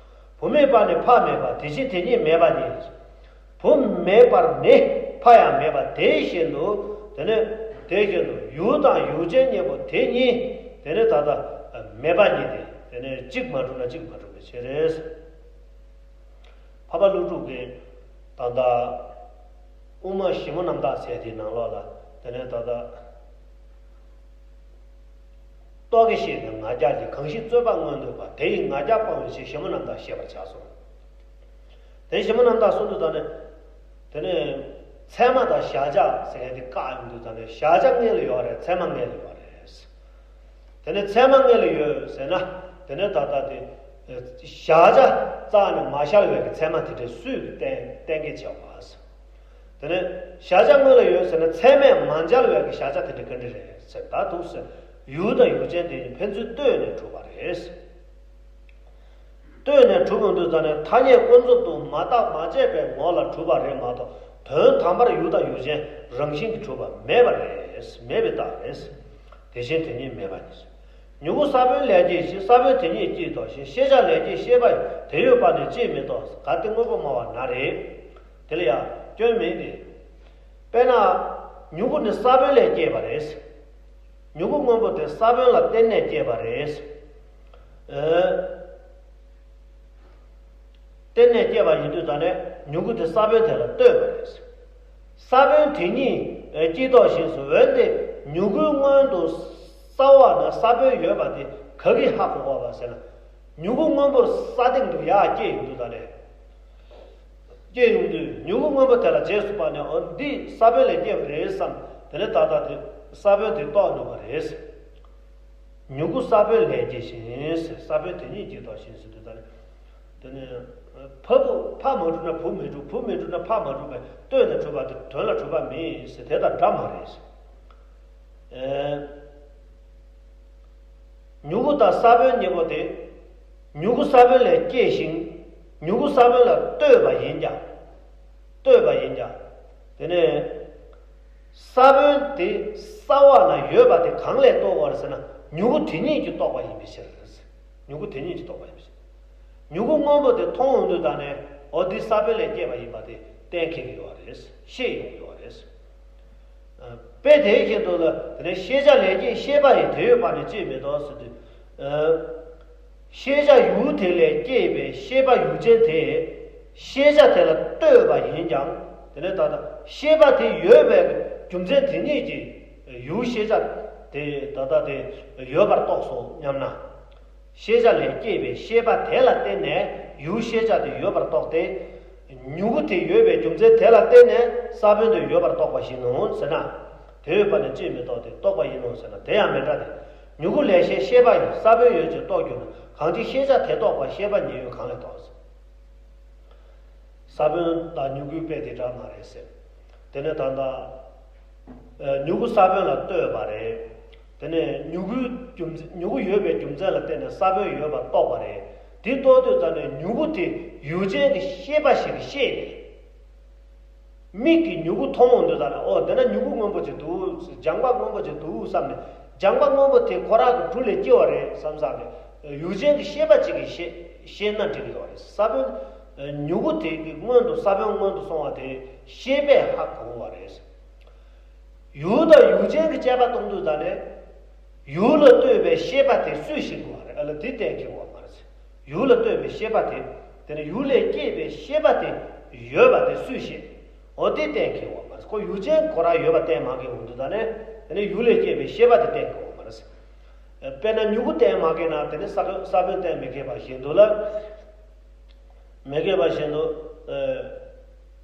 བུ་མེད་པར་ནི་ཕ་མེད་པ། དེ་བཞིན་དེ་གཉིས་མེད་པ་ཉིད། བུ་མེད་པར་ནི་ཕ་ཡང་མེད་པ་དེ་བཞིན་དུ། དེ་ནས་དེ་བཞིན་དུ་ཡུལ་དང་ཡུལ་ཅན་གཉིས་པོ་དེ་གཉིས། དེ་ནས་ད་ལྟ་མེད་པ་ཉིད་དེ། དེ་ནས་གཅིག་མ་གྲུབ་ན་གཅིག་མ་གྲུབ་པའི་ཕྱིར། འཕགས་པ་ཀླུ་སྒྲུབ་ཀྱིས་ད་ལྟ་དབུ་མ་ཞིབ་མོ་རྣམ་དག་ཟེར་དེའི་ནང་ལོགས་ལ། དེ་ནས་ད་ལྟ་རྟོག་གེ་ཤེས་པའི་ང་རྒྱལ་གྱིས་གང་ཞིག་རྩོད་པ་མངོན་འདོད་པ། དེ་ཡི་ང་རྒྱལ་སྤང་བའི་ཕྱིར། ཞིབ་མོ་རྣམ་དག་ཤེས་པར་བྱ་གསུངས། དེ་ཞིབ་མོ་རྣམ་དག་གསུངས་དུས་ད་ནི། དེ་ནས་ཚད་མ་དང་གཞལ་བྱ་ཟེར་མཁན་དེ་བཀག་ཡོང་དུས་ད་ནི། གཞལ་བྱ་སྔོན་ལ་ཡོད་རེད། ཚད་མ་སྔོན་ལ་ཡོད་རེད། དེ་ནས་ཚད་མ་སྔོན་ལ་ཡོད་ཟེར་ན། དེ་ནས་ད་ལྟ་དེ་གཞལ་བྱ་རྩ་ནས་མ་གཞལ་བའི་གི་ཚད་མ་དེ་འདྲ་སུས་གཏན་གཏན་འཁེལ་བྱས་པ། དེ་ནས་གཞལ་བྱ་སྔོན་ལ་ཡོད་ཟེར་ན། ཚད་མས་མ་གཞལ་བའི་གི་གཞལ་བྱ་དེ་འདྲ་ག་འདྲ་རེད་ཟེར། ད་འདུག་ཟེར། ཡུལ་དང་ཡུལ་ཅན་དེ་གཉིས་ཕན་ཚུན་ལྟོས་ནས་གྲུབ་པ་རེད། ལྟོས་ནས་གྲུབ་ཡོང་དུས་ཙ་ནས་ཐ་སྙད་ཀུན་རྫོབ་ཏུ་མ་བརྟགས་མ་དཔྱད་པའི་ངོ་ལ་གྲུབ་པ་རེད་མ་གཏོགས། དོན་དམ་པར་ཡུལ་དང་ཡུལ་ཅན་རང་བཞིན་གྱིས་གྲུབ་པ་མེད་པ་རེད། མེད་པའི་རྟགས་རེད། དེ་བཞིན་དེ་གཉིས་མེད་པ་ཉིད། མྱུ་གུ་ས་བོན་ལས་སྐྱེས་ཤིང་། ས་བོན་དེ་ཉིད་སྐྱེས་རྟོགས་ཤིང་། ཤེས་བྱ་ལས་སྐྱེས་ཤེས་པ་ཡི། དེ་ཡོད་པ་ནི་ཅིས་མི་རྟོགས། གལ་ཏེ་དངོས་པོ་སྨྲ་བ་ན་རེ། དེ་ལ་ཡང་སྐྱོན་མེད་དེ། དཔེར་ན། མྱུ་གུ་ནི་ས་བོན་ལས་སྐྱེས་པ་རེད། མྱུ་གུ་སྔོན་པོ་དེ་ས་བོན་ལ་བརྟེན་ནས་སྐྱེས་པ་རེད། ཨ། བརྟེན་ནས་སྐྱེས་པ་ཡིན་དུས་ཙ་ནས་མྱུ་གུ་དེ་ས་བོན་དེ་ལ་ལྟོས་པ་རེད། ས་བོན་དེ་ཉིད་སྐྱེས་རྟོགས་ཤིང་ཟེར། འོན་ཏེ་མྱུ་གུའི་སྔོན་དུ་ས་འོག་ན་ས་བོན་ཡོད་པ་དེ་ག་གིས་ཧ་གོ་གོ་བ་ཟེར་ན། མྱུ་གུ་སྔོན་པོར་ས་སྟེང་དུ་ཡར་སྐྱེས་ཡོང་དུས་ཙ་ནས། སྐྱེས་ཡོང་དུས་མྱུ་གུ་སྔོན་པོ་དེ་ལ་རྗེས་སུ་དཔག་ནས། འོ་འདི་ས་བོན་ལས་སྐྱེས་པ་རེད་བསམ། དེ་ནས་ད་ལྟ་དེ་ས་བོན་དེ་རྟོགས་འགྲོ་བ་རེད། མྱུ་གུ་ས་བོན་ལས་སྐྱེས་ཤིང་ཟེར། ས་བོན་དེ་ཉིད་སྐྱེས་རྟོགས་ཤིང་ཟེར་དུས་ད་ནི། དེ་ནི་ཕ་བུ་ཕ་མ་གྲུབ་ན་བུ་མི་འགྲུབ། བུ་མི་འགྲུབ་ན་ཕ་མ་གྲུབ་པས་ལྟོས་ནས་གྲུབ་པ་དེ་དོན་ལ་གྲུབ་པ་མིན་ཟེར། དེ་དང་འདྲ་མ་རེད། ཨེ། མྱུ་གུ་དང་ས་བོན་གཉིས་པོ་དེ། མྱུ་གུ་ས་བོན་ལས་སྐྱེས་ཤིང་། མྱུ་གུ་ས་བོན་ལ་ལྟོས་པ་ཡིན་ཀྱང་། ལྟོས་པ་ཡིན་ཀྱང་། དེ་ནས་ས་བོན་དེ་ས་འོག་ན་ཡོད་པ་དེ་གང་ལས་རྟོགས་པ་རེད་ཟེར་ན། མྱུ་གུ་དེ་ཉིད་ཀྱིས་རྟོགས་པ་ཡིན་པའི་ཕྱིར། མྱུ་གུ་དེ་ཉིད་ཀྱིས་རྟོགས་པ་ཡིན་པའི་ཕྱིར། མྱུ་གུ་སྔོན་པོ་དེ་མཐོང་ཡོང་དུས་ད་ནས། འོ་འདི་ས་བོན་ལས་སྐྱེས་པ་ཡིན་པ་དེ་གཏན་འཁེལ་གྱི་ཡོད་རེད། ཤེས་ཡོང་གི་ཡོད་རེད། དཔེ་དེ་བཞིན་དུ་ལ། དེ་ནས་ཤེས་བྱ་ལས་སྐྱེས་ཤེས་པ་ཡི། དེ་ཡོད་པ་ནི་ཅིས་མི་རྟོགས་ཟེར་དུས། ཤེས་བྱ་ཡུལ་དེ་ལས་སྐྱེས་པའི་ཤེས་པ་ཡུལ་ཅན་དེ། ཤེས་བྱ་དེ་ལ་ལྟོས་པ་ཡིན་ཀྱང་། དེ་ནས་ད་ལྟ་ཤེས་པ་དེ་ཡོད་པའི་རྒྱུ་མཚན་དེ་ཉིད་ཀྱིས་ཡུལ་ཤེས་བྱ་དེ་ད་ལྟ་དེ་ཡོད་པར་རྟོགས་སོ་སྙམ་ན། ཤེས་བྱ་ལས་སྐྱེས་པའི་ཤེས་པ་དེ་ལ་བརྟེན་ནས་ཡུལ་ཤེས་བྱ་དེ་ཡོད་པར་རྟོགས་ཏེ། མྱུ་གུ་དེ་ཡོད་པའི་རྒྱུ་མཚན་དེ་ལ་བརྟེན་ནས་ས་བོན་དེ་ཡོད་པར་རྟོགས་པ་ཡིན་ནོ་ཟེར་ན། དེ་ཡོད་པ་ནི་ཅིས་མི་རྟོགས་ཏེ་རྟོགས་པ་ཡིན་ནོ་ཟེར་ན། དེ་ཡང་མི་འདྲ་སྟེ། མྱུ་གུ་ལས་ཤེས་ཤེས་པ་ཡི། ས་བོན་ཡོད་ཅེས་རྟོགས་གྱུར་ན། གང་ཅི་ཤེས་བྱ་དེ་རྟོགས་པ་ཤེས་པ་ཉིད་ཡོད་གང་ལས་རྟོགས། ས་བོན་དང་མྱུ་གུའི་དཔེ་དེ་འདྲ་མ་རེད་ཟེར། དེ་ནས་ད་ལྟ། ཨ། མྱུ་གུ་ས་བོན་ལ་ལྟོས་པ་རེད། དེ་ནས་མྱུ་གུའི་རྒྱུ་མཚན། མྱུ་གུ་ཡོད་པའི་རྒྱུ་མཚན་ལ་བརྟེན་ནས་ས་བོན་ཡོད་པར་རྟོགས་པ་རེད། དེ་རྟོགས་དུས་ཙ་ནས་མྱུ་གུ་དེ་ཡུལ་ཅན་གྱི་ཤེས་པ་ཞིག་གིས་ཤེས་ནས། མིག་གིས་མྱུ་གུ་མཐོང་འོང་དུས་ཙ་ནས། ཨོ་འདི་ན་མྱུ་གུ་སྔོན་པོ་ཅིག་འདུག། ལྗང་པ་སྔོན་པོ་ཅིག་འདུག་བསམ་ནས། སྦྱངས་པ་སྔོན་པོ་དེ་ཁོ་རང་གི་གྲུ་ལས་སྐྱེ་བ་རེད་བསམ་བསམ་ནས་ཡུལ་ཅན་གྱི་ཤེས་པ་གཅིག་གིས་ཤེས་ཤེས་ན་འགྲིག་གི་ཡོད་རེད། ས་བོན་མྱུ་གུ་དེ་གི་སྔོན་དུ་ས་བོན་སྔོན་དུ་སོང་བ་དེ་ཤེས་པས་ཧ་གོ་བ་རེད། ཡུལ་དང་ཡུལ་ཅན་གྱི་དཔྱད་པ་གཏོང་དུས་ད་ནས་ཡུལ་ལ་ལྟོས་པའི་ཤེས་པ་དེ་སུས་ཤེས་དགོས་པ་རེད། ཨ་ལ་དེ་གཏན་འཁེལ་དགོས་པ་མ་རེད། ཡུལ་ལ་ལྟོས་པའི་ཤེས་པ་དེ། དེ་ནས་ཡུལ་ལས་སྐྱེས་པའི་ཤེས་པ་དེ་ཡོད་པ་དེ་སུས་ཤེས། འོ་དེ་གཏན་འཁེལ་དགོས་པ་མ་རེད། ཁོ་ཡུལ་ཅན་ཁོ་རང་ཡོད་པ་གཏན་མ་འཁེལ་འོང་དུས་ད་ནས་དེ་ནས་ཡུལ་ལས་སྐྱེས་པའི་ཤེས་པ་དེ་གཏན་འཁེལ་དགོས་པ་མ་རེད། དཔེར་ན་མྱུ་གུ་གཏན་མ་འཁེལ་ན་དེ་ནས་ས་ས་བོན་གཏན་མི་འཁེལ་པ་བཞིན་དུ་ལ། མི་དགེ་བ་བཞིན་དུ།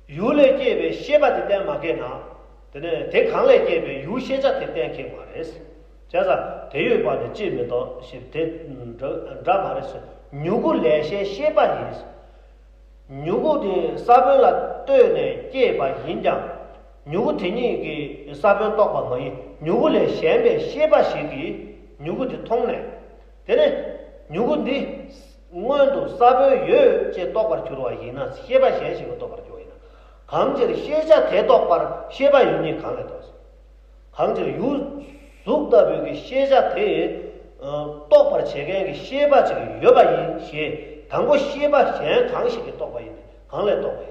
ཡུལ་ལས་སྐྱེས་པའི་ཤེས་པ་དེ་གཏན་མ་འཁེལ་ན། དེ་ནས་དེ་གང་ལས་སྐྱེས་པའི་ཡུལ་ཤེས་བྱ་དེ་གཏན་འཁེལ་མ་རེད། བྱས་ཙང་དེ་ཡོད་པ་ནི་ཅིས་མི་རྟོགས་ཞེས་དེ་འདྲ་འདྲ་མ་རེད་ཟེར། མྱུ་གུ་ལས་གཞན་ཤེས་པ་ཡིན། མྱུ་གུ་དེ་ས་བོན་ལ་ལྟོས་ནས་སྐྱེས་པ་ཡིན་ཀྱང་། མྱུ་གུ་དེ་ཉིད་ཀྱིས་ས་བོན་རྟོགས་པ་མ་ཡིན། མྱུ་གུ་ལས་གཞན་པའི་ཤེས་པ་ཞིག་གིས་མྱུ་གུ་དེ་མཐོང་ནས། དེ་ནས་མྱུ་གུ་འདི་སྔོན་དུ་ས་བོན་ཡོད་ཅེས་རྟོགས་པར་གྱུར་པ་ཡིན་ན། ཤེས་པ་གཞན་ཞིག་གིས་རྟོགས་པར་གྱུར་པ་ཡིན་ན། གང་ཕྱིར་ཤེས་བྱ་དེ་རྟོགས་པར་ཤེས་པ་ཡུལ་ཉིད་གང་ལས་རྟོགས། གང་ཕྱིར་ཡུལ་གཟུགས་ལྟ་བུའི་གི་ཤེས་བྱ་དེ་རྟོགས་པར་བྱེད་མཁན་གྱི་ཤེས་པ་ཅིག་ཡོད་པ་ཡིན་ཞེས། དང་པོ་ཤེས་པ་གཞན་གང་ཞིག་གིས་རྟོགས་པ་ཡིན་ན་གང་ལས་རྟོགས་པ་ཡིན།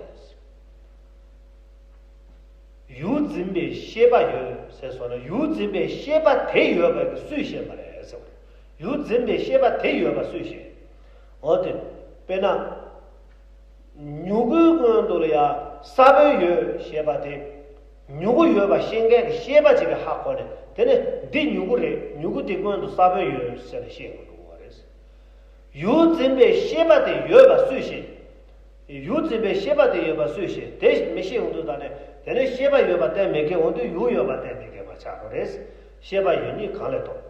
ཡུལ་འཛིན་པའི་ཤེས་པ་ཡོད་ཟེར་སོང་ན། ཡུལ་འཛིན་པའི་ཤེས་པ་དེ་ཡོད་པ་གི་སུས་ཤེས་པ་རེད་ཟེར་བ། ཡུལ་འཛིན་པའི་ཤེས་པ་དེ་ཡོད་པ་སུས་ཤེས། འོ་དེ། དཔེར་ན། མྱུ་གུའི་སྔོན་དུ་ལ་ཡ་ས་བོན་ཡོད་ཞེས་པ་དེ། མྱུ་གུ་ཡོད་པ་ཤེས་མཁན་གྱི་ཤེས་པ་ཅིག་གིས་ཧ་གོ་ནས། དེ་ནས་འདི་མྱུ་གུ་རེད། མྱུ་གུ་དེ་སྔོན་དུ་ས་བོན་ཡོད་ཟེར་ནས་ཤེས་དགོས་འགྲོ་བ་རེད། ཡུལ་འཛིན་པའི་ཤེས་པ་དེ་ཡོད་པ་སུས་ཤེས། ཡུལ་འཛིན་པའི་ཤེས་པ་དེ་ཡོད་པ་སུས་ཤེས། དེ་མི་ཤེས་འོང་དུས་ད་ནས། དེ་ནས་ཤེས་པ་ཡོད་པ་གཏན་མི་འཁེལ་འོང་དུས་ཡུལ་ཡོད་པ་གཏན་མི་འཁེལ་བ་ཆགས་འགྲོ་རེད། ཤེས་པ་ཡུལ་ཉིད་གང་ལས་རྟོགས།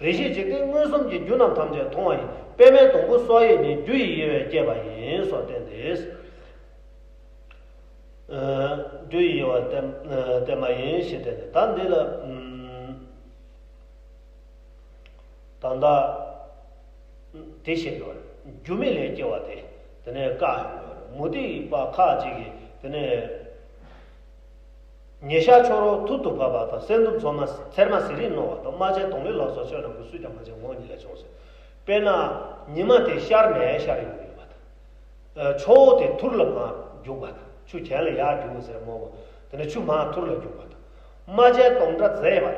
རེ་ཞིག་འཇིག་རྟེན་མངོན་སུམ་གྱིས་རྒྱུ་རྣམས་ཐམས་ཅད་མཐོང་བ་ཡི། པདྨའི་སྡོང་པོ་སོགས་ཡིས་ནི་རྒྱུ་ཡི་དབྱེ་བས་བསྐྱེད་པ་ཡིན་སོགས་བསྟན་ཏེ། རྒྱུ་ཡི་དབྱེ་བ་བསྟན་བསྟན་པ་ཡིན་ཞེས་བསྟན་ཏེ། ད་འདི་ལ། ད་ལྟ་དེ་བཤད་ཀྱི་ཡོད་རེད། རྒྱུ་མེད་ལས་སྐྱེ་བ་དེ། དེ་ནས་བཀག་ཡོང་གི་ཡོད་རེད། མུ་སྟེགས་པ་ཁ་ཅིག་གིས་དེ་ནས། ཉེ་ཤར་ཕྱོགས་རོལ་ཐུར་དུ་བབས་པ་དང་། སེང་གདོང་ཚེར་མ་ཚེར་མ་ཟེར་རིང་རྣོ་བ་དང་། རྨ་བྱའི་གདོང་ལེབ་ལ་སོགས་ཆོས་རྣམས་ཀུན། སུས་ཀྱང་མ་བྱས་ངོ་བོ་ཉིད་ལས་བྱུང་ཟེར། དཔེར་ན། ཉི་མ་དེ་ཤར་ནས་ཤར་ཡོང་གི་ཡོད་པ་དང་། ཕྱོགས་དེ་ཐུར་ལ་མར་རྒྱུག་པ་དང་། ཆུ་གྱེན་ལ་ཡར་རྒྱུག་ཟེར་མོ་བོ། དེ་ནས་ཆུ་མར་ཐུར་ལ་རྒྱུག་པ་དང་། རྨ་བྱའི་གདོང་འདྲ་མཛེས་པ་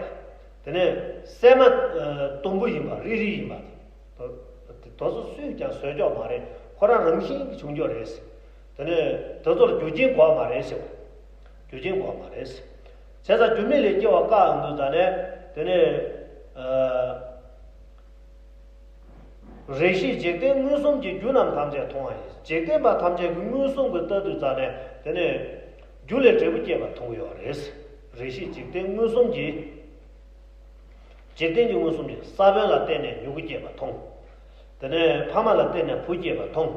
དང་། དེ་ནས་སྲན་མ་དུམ་བུ་ཡིན་པ་རིལ་རིལ་ཡིན་པ་དང་། དེ་ཚོ་སུས་ཀྱང་བཟོས་ཆོག་མ་རེད། ཁོ་རང་རང་བཞིན་གྱིས་བྱུང་རྒྱུ་རེད། དེ་ནས་དེ་ཚོར་རྒྱུ་རྐྱེན་དགོས་མ་རེད་ཟེར་བ། རྒྱུ་རྐྱེན་དགོས་མ་རེད། བྱས་ཙང་རྒྱུ་མེད་ལས་སྐྱེ་བ་བཀག་ཡོང་དུས་ད་ནས་དེ་ནས། རེ་ཞིག་འཇིག་རྟེན་མངོན་སུམ་གྱིས་རྒྱུ་རྣམས་ཐམས་ཅད་མཐོང་བ་ཡིན། འཇིག་རྟེན་པ་ཐམས་ཅད་ཀྱིས་མངོན་སུམ་གྱིས་ལྟ་དུས་ཙ་ནས་དེ་ནས་རྒྱུ་ལས་འབྲས་བུ་སྐྱེས་པ་མཐོང་གི་ཡོད་རེད། རེ་ཞིག་འཇིག་རྟེན་མངོན་སུམ་གྱིས། འཇིག་རྟེན་གྱི་མངོན་སུམ་གྱིས་ས་བོན་ལ་བརྟེན་ནས་མྱུ་གུ་སྐྱེས་པ་མཐོང་། དེ་ནས་ཕ་མ་ལ་བརྟེན་ནས་བུ་སྐྱེས་པ་མཐོང་།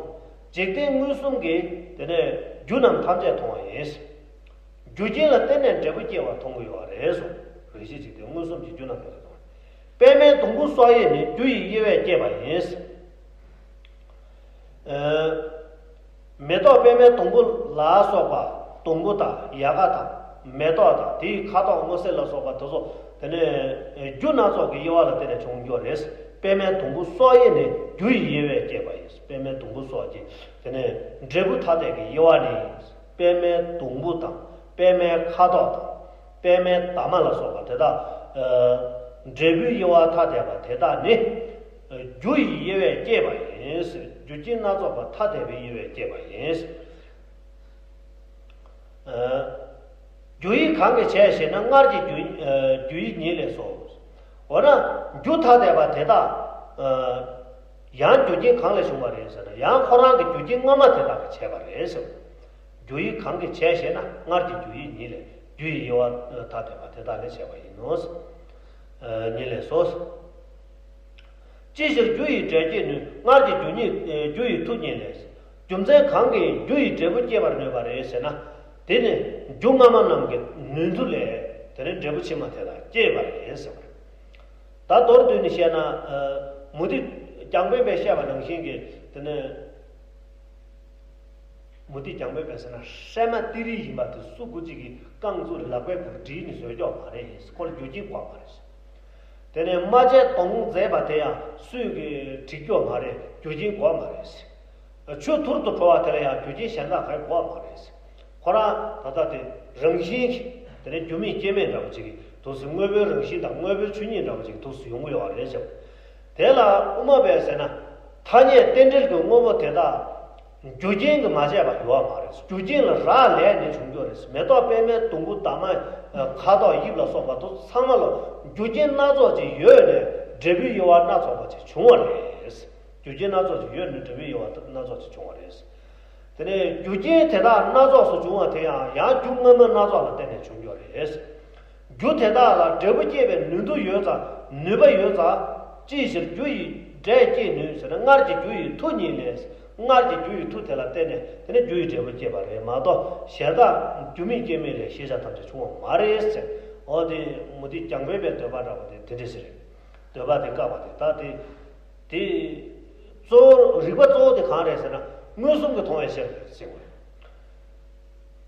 འཇིག་རྟེན་མངོན་སུམ་གྱིས་དེ་ནས་རྒྱུ་རྣམས་ཐམས་ཅད་མཐོང་བ་ཡིན། རྒྱུ་རྐྱེན་ལ་བརྟེན་ནས་འབྲས་བུ་སྐྱེ་བ་མཐོང་གི་ཡོད་རེད་གསུངས། རེ་ཞིག་འཇིག་རྟེན་མངོན་སུམ་གྱིས་རྒྱུ་རྣམས་ཐམས་ཅད་མཐོང་བ་ཡིན། པདྨའི་སྡོང་པོ་སོགས་ཡིས་ནི་རྒྱུ་ཡི་དབྱེ་བས་བསྐྱེད་པ་ཡིན། མེ་ཏོག་པདྨའི་སྡོང་པོ་ལ་སོགས་པ། སྡོང་པོ་དང་ཡལ་ག་དང་མེ་ཏོག་དང་དེའི་ཁ་དོག་སྔོ་སེར་ལ་སོགས་པ་དེ་ཚོ་དེ་ནས་རྒྱུ་སྣ་ཚོགས་ཀྱི་དབྱེ་བ་ལ་བརྟེན་ནས་བྱུང་རྒྱུ་རེད། པདྨའི་སྡོང་པོ་སོགས་ཡིས་ནི་རྒྱུ་ཡི་དབྱེ་བས་བསྐྱེད་པ་ཡིན། པདྨའི་སྡོང་པོ་སོགས་ཀྱི་དེ་ནས་འབྲས་བུ་ཐ་དད་ཀྱི་དབྱེ་བ་ནི། པདྨའི་སྡོང་པོ་དང་པདྨའི་ཁ་དོག་དང་པདྨའི་འདབ་མ་ལ་སོགས་པ་དེ་དག་འབྲས་བུའི་དབྱེ་བ་ཐ་དད་པ་དེ་དག་ནི། རྒྱུ་ཡི་དབྱེ་བས་བསྐྱེད་པ་ཡིན། རྒྱུ་རྐྱེན་སྣ་ཚོགས་པ་ཐ་དད་པའི་དབྱེ་བས་བསྐྱེད་པ་ཡིན། རྒྱུ་ཡི་གང་གིས་བྱས་ཞེ་ན། སྔར་གྱི་རྒྱུ་རྒྱུ་ཡི་ཉིད་ལས་སོ། འོ་ན་རྒྱུ་ཐ་དད་པ་དེ་དག་ཡང་རྒྱུ་རྐྱེན་གང་ལས་བྱུང་བ་རེད་ཟེར་ན། ཡང་ཁོ་རང་གི་རྒྱུ་རྐྱེན་སྔ་མ་དེ་དག་གིས་བྱས་པ་རེད་ཟེར། རྒྱུ་ཡི་གང་གིས་བྱས་ཞེ་ན། སྔར་གྱི་རྒྱུ་ཡི་ཉིད་ལས། རྒྱུ་ཡི་དབྱེ་བ་ཐ་དད་པ་དེ་དག་ལས་བྱས་པ་ཡིན་ནོ། ཉིད་ལས་སོ། ཅི་ཕྱིར་རྒྱུ་ཡི་འབྲས་བསྐྱེད་ནུས། སྔར་གྱི་རྒྱུ་ཉིད་རྒྱུ་ཡི་མཐུ་ཉིད་ལས། རྒྱུ་མཚན་གང་གིས་རྒྱུ་ཡི་འབྲས་བུ་བསྐྱེད་པར་ནུས་པ་རེད་ཟེར་ན། དེ་ནི་རྒྱུ་སྔ་མ་རྣམས་ཀྱི་ནུས་མཐུ་ལས་དེ་ནི་འབྲས་བུ་ཕྱི་མ་དེ་དག་སྐྱེས་པ་རེད་ཟེར་བ་རེད། ད་མདོར་བསྡུས་ནས་བཤད་ན། མུ་སྟེགས་རྒྱང་འཕེན་པས་བཤད་པ་ནང་བཞིན་གྱི་དེ་ནི། མུ་སྟེགས་རྒྱང་འཕེན་པས་ཟེར་ན། སྲན་མ་ཏི་རི་ཡིན་པ་དེ་སུ་དགུ་གཅིག་གིས་རྐང་བཙུགས་ལག་པས་བསྒུར་བསྒྲིལ་ནས་བཟོས་ཀྱོག་མ་རེད། ཁོ་ལ་རྒྱུ་རྐྱེན་དགོས་མ་རེད། དེ་ནས་རྨ་བྱའི་མདོངས་མཛེས་པ་དེ་ཡང་སུས་ཀྱིས་བྲིས་རྒྱུ་མ་རེད། རྒྱུ་རྐྱེན་དགོས་མ་རེད། ཆུ་ཐུར་དུ་བྲོ་བ་དེ་ལ་ཡང་རྒྱུ་རྐྱེན་གཞན་དག་གང་ཡང་དགོས་མ་རེད། ཁོ་རང་ད་ལྟ་དེ་རང་བཞིན་གྱིས་དེ་ནས་རྒྱུ་མེད་རྐྱེན་མེད་འདྲ་བོ་ཅིག་གིས་དུས་སུ་དངོས་པོའི་རང་བཞིན་དང་དངོས་པོའི་ཆོས་ཉིད་འདྲ་བོ་ཅིག་དུས་སུ་ཡོང་གི་ཡོད་རེད་ཅེས། དེ་ལ་དབུ་མ་པས་ཟེར་ན། ཐ་སྙད་རྟེན་འབྲེལ་གྱི་དངོས་པོ་དེ་དག་རྒྱུ་རྐྱེན་གྱིས་མ་བྱས་པ་ཡོད་མ་རེད། རྒྱུ་རྐྱེན་ལ་རག་ལས་ནས་བྱུང་རྒྱུ་རེད། མེ་ཏོག་པད་མའི་སྡོང་བུ་འདབ་མ། ཁ་དོག་དབྱིབས་ལ་སོགས་པ་དུ་ཚང་མ་ལ་རྒྱུ་རྐྱེན་སྣ་ཚོགས་ཅིག་ཡོད་ནས་འབྲས་བུའི་དབྱེ་བ་སྣ་ཚོགས་པ་ཅིག་བྱུང་བ་རེད། རྒྱུ་རྐྱེན་སྣ་ཚོགས་ཅིག་ཡོད་ནས་འབྲས་བུའི་དབྱེ་བ་སྣ་ཚོགས་ཅིག་བྱུང་བ་རེད། དེ་ནས་རྒྱུ་རྐྱེན་དེ་དག་སྣ་ཚོགས་སུ་བྱུང་བ་དེ་ཡང་ཡང་རྒྱུ་སྔ་མ་སྣ་ཚོགས་ལ་བརྟེན་ནས་བྱུང་རྒྱུ་རེད། རྒྱུ་དེ་དག་ལ་འབྲས་བུ་སྐྱེད་པའི་ནུས་མཐུ་ཡོད་ཙང་ནུས་པ་ཡོད་ཙང་། ཅིའི་ཕྱིར་རྒྱུ་ཡི་འབྲས་སྐྱེད་ནུས་ཟེར་ན། སྔར་གྱི་རྒྱུ་ཡི་མཐུ་ཉིད་ལས། སྔར་གྱི་རྒྱུ་ཡི་མཐུ་དེ་ལ་བརྟེན་ནས་དེ་ནི་རྒྱུ་ཡི་འབྲས་བུ་སྐྱེད་པ་རེད་མ་གཏོགས། གཞན་དག་རྒྱུ་མེད་རྐྱེན་མེད་ལས་ཤེས་བྱ་ཐམས་ཅད་བྱུང་བ་མ་རེད་ཟེར། འོ་དེ་མུ་སྟེགས་རྒྱང་འཕེན་པའི་འདོད་པ་འདྲ་བོ་དེ་དེ་འདྲ་ཞིག་རེད། འདོད་པ་དེ་བཀག་པ་དེ་ད་དེ། དེ་གཙོ་བོ་རིགས་པ་གཙོ་བོ་དེ་གང་རེད་ཟེར་ན། མངོན་སུམ་གྱིས་མཐོང་བའི་ཕྱིར་ཟེར་བ་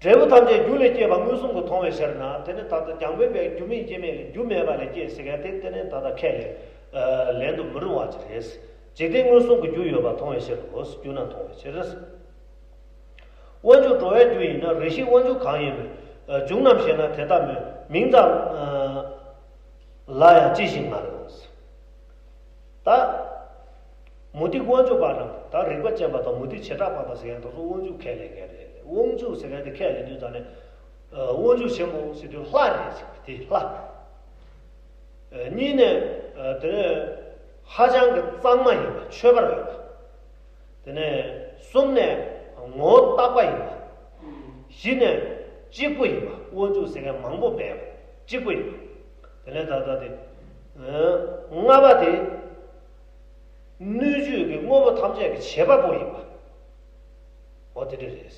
རེད། འབྲས་བུ་ཐམས་ཅད་རྒྱུ་ལས་སྐྱེས་པ་མངོན་སུམ་གྱིས་མཐོང་བའི་ཕྱིར་ན། དེ་ནི་ད་ལྟ་རྒྱང་འཕེན་པས་རྒྱུ་མེད་རྐྱེན་མེད་ལས་རྒྱུ་མེད་པ་ལས་སྐྱེས་ཟེར་མཁན་དེ་དེ་ནི་ད་ལྟ་ཁས་ལེན་ལེན་དུ་མི་རུང་བ་ཅིག་རེད། འཇིག་རྟེན་མངོན་སུམ་གྱི་རྒྱུ་ཡོད་པ་མཐོང་བའི་ཕྱིར་རོ། རྒྱུ་ན་མཐོང་བའི་ཕྱིར། དབང་ཕྱུག་འགྲོ་བའི་རྒྱུ་ཡིན་ན། རེ་ཞིག་དབང་ཕྱུག་གང་ཡིན་མོད། འབྱུང་རྣམས་ཞེ་ན་དེ་ལྟ་མོད། མིང་ཙམ་ལ་ཡང་ཅི་ཞིག་ངར། ད། མུ་སྟེགས་དབང་ཕྱུག་པ་རྣམས། ད་རིགས་པ་ཅན་པ་དང་མུ་སྟེགས་བྱེ་བྲག་པ་དང་ཟེར་མཁན་དེ་ཚོ་དབང་ཕྱུག་ཁས་ལེན་མཁན་རེད། དབང་ཕྱུག་ཟེར་མཁན་དེ་ཁས་ལེན་དུས་ད་ནི། དབང་ཕྱུག་ཆེན་པོ་ཟེར་དུས་ལྷ་རེད་ཟེར་བ་དེ་ལྷ། གཉིས་ནས། དེ་ནས་ཧ་ཅང་གི་གཙང་མ་ཡིན་པ། ཆོད་པར་འོས་པ། དེ་ནས་གསུམ་ནས་ངོ་བོ་རྟག་པ་ཡིན་པ། བཞི་ནས་གཅིག་པུ་ཡིན་པ། དབང་ཕྱུག་ཟེར་མཁན་མང་པོ་མེད་པ། གཅིག་པུ་ཡིན་པ། དེ་ནས་ད་ལྟ་དེ། ལྔ་པ་དེ། སྣོད་བཅུད་ཀྱི་དངོས་པོ་ཐམས་ཅད་ཀྱི་བྱེད་པ་པོ་ཡིན་པ། འོ་དེ་འདྲ་རེད།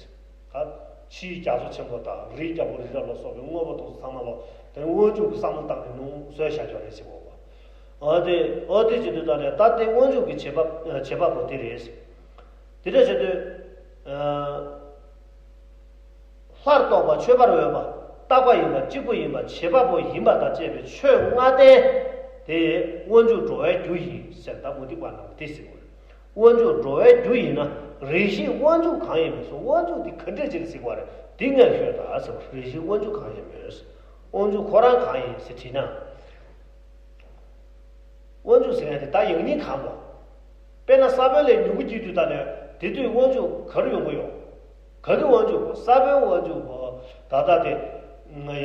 ད་ཕྱིའི་རྒྱ་མཚོ་ཆེན་པོ་དང་རིའི་རྒྱལ་པོ་རི་རབ་ལ་སོགས་པའི་དངོས་པོ་དེ་ཚོ་ཚང་མ་ལ་དེ་དབང་ཕྱུག་གི་བསམ་བློ་བཏང་ནས་ནུས་བཟོས་བཞག་ཆོག་རེད་ཟེར་གོ། འོ་དེ་འོ་དེ་བྱེད་དུས་ད་ནས་ད་དེ་དབང་ཕྱུག་གི་བྱེད་པ་བྱེད་པ་པོ་དེ་རེད། དེ་འདྲ་བྱེད་དུས། ལྷར་རྟོག་པ། ཆོད་པར་འོས་པ། རྟག་པ་ཡིན་པ། གཅིག་པུ་ཡིན་པ། བྱེད་པ་པོ་ཡིན་པ་དང་བཅས་པའི་ཆོས་ལྔ་ལྡན་དེ་དབང་ཕྱུག་འགྲོ་བའི་རྒྱུ་ཡིན་ཟེར། ད་མུ་སྟེགས་པ་རྣམས་དེ་ཟེར་བ་རེད། དབང་ཕྱུག་འགྲོ་བའི་རྒྱུ་ཡིན་ན། རེ་ཞིག་དབང་ཕྱུག་གང་ཡིན་མིན་སོགས། དབང་ཕྱུག་དེ་ག་འདྲ་ཅིག་ལ་ཟེར་བ་རེད། དེ་ངས་ཤོད་ད་ཟེར་བ། རེ་ཞིག་དབང་ཕྱུག་གང་ཡིན་མིན། དབང་ཕྱུག་ཁོ་རང་གང་ཡིན་ཟེར་དྲིས་ན། དབང་ཕྱུག་ཟེར་མཁན་དེ་ད་ཡང་སྙིང་གང་པོ། དཔེར་ན་ས་བོན་ལས་མྱུ་གུ་སྐྱེ་དུས་ད་ནས་དེ་དུས་དབང་ཕྱུག་ག་རེ་ཡོང་གི་ཡོད། ག་གི་དབང་ཕྱུག་གོ། ས་བོན་དབང་ཕྱུག་གོ། ད་ལྟ་དེ།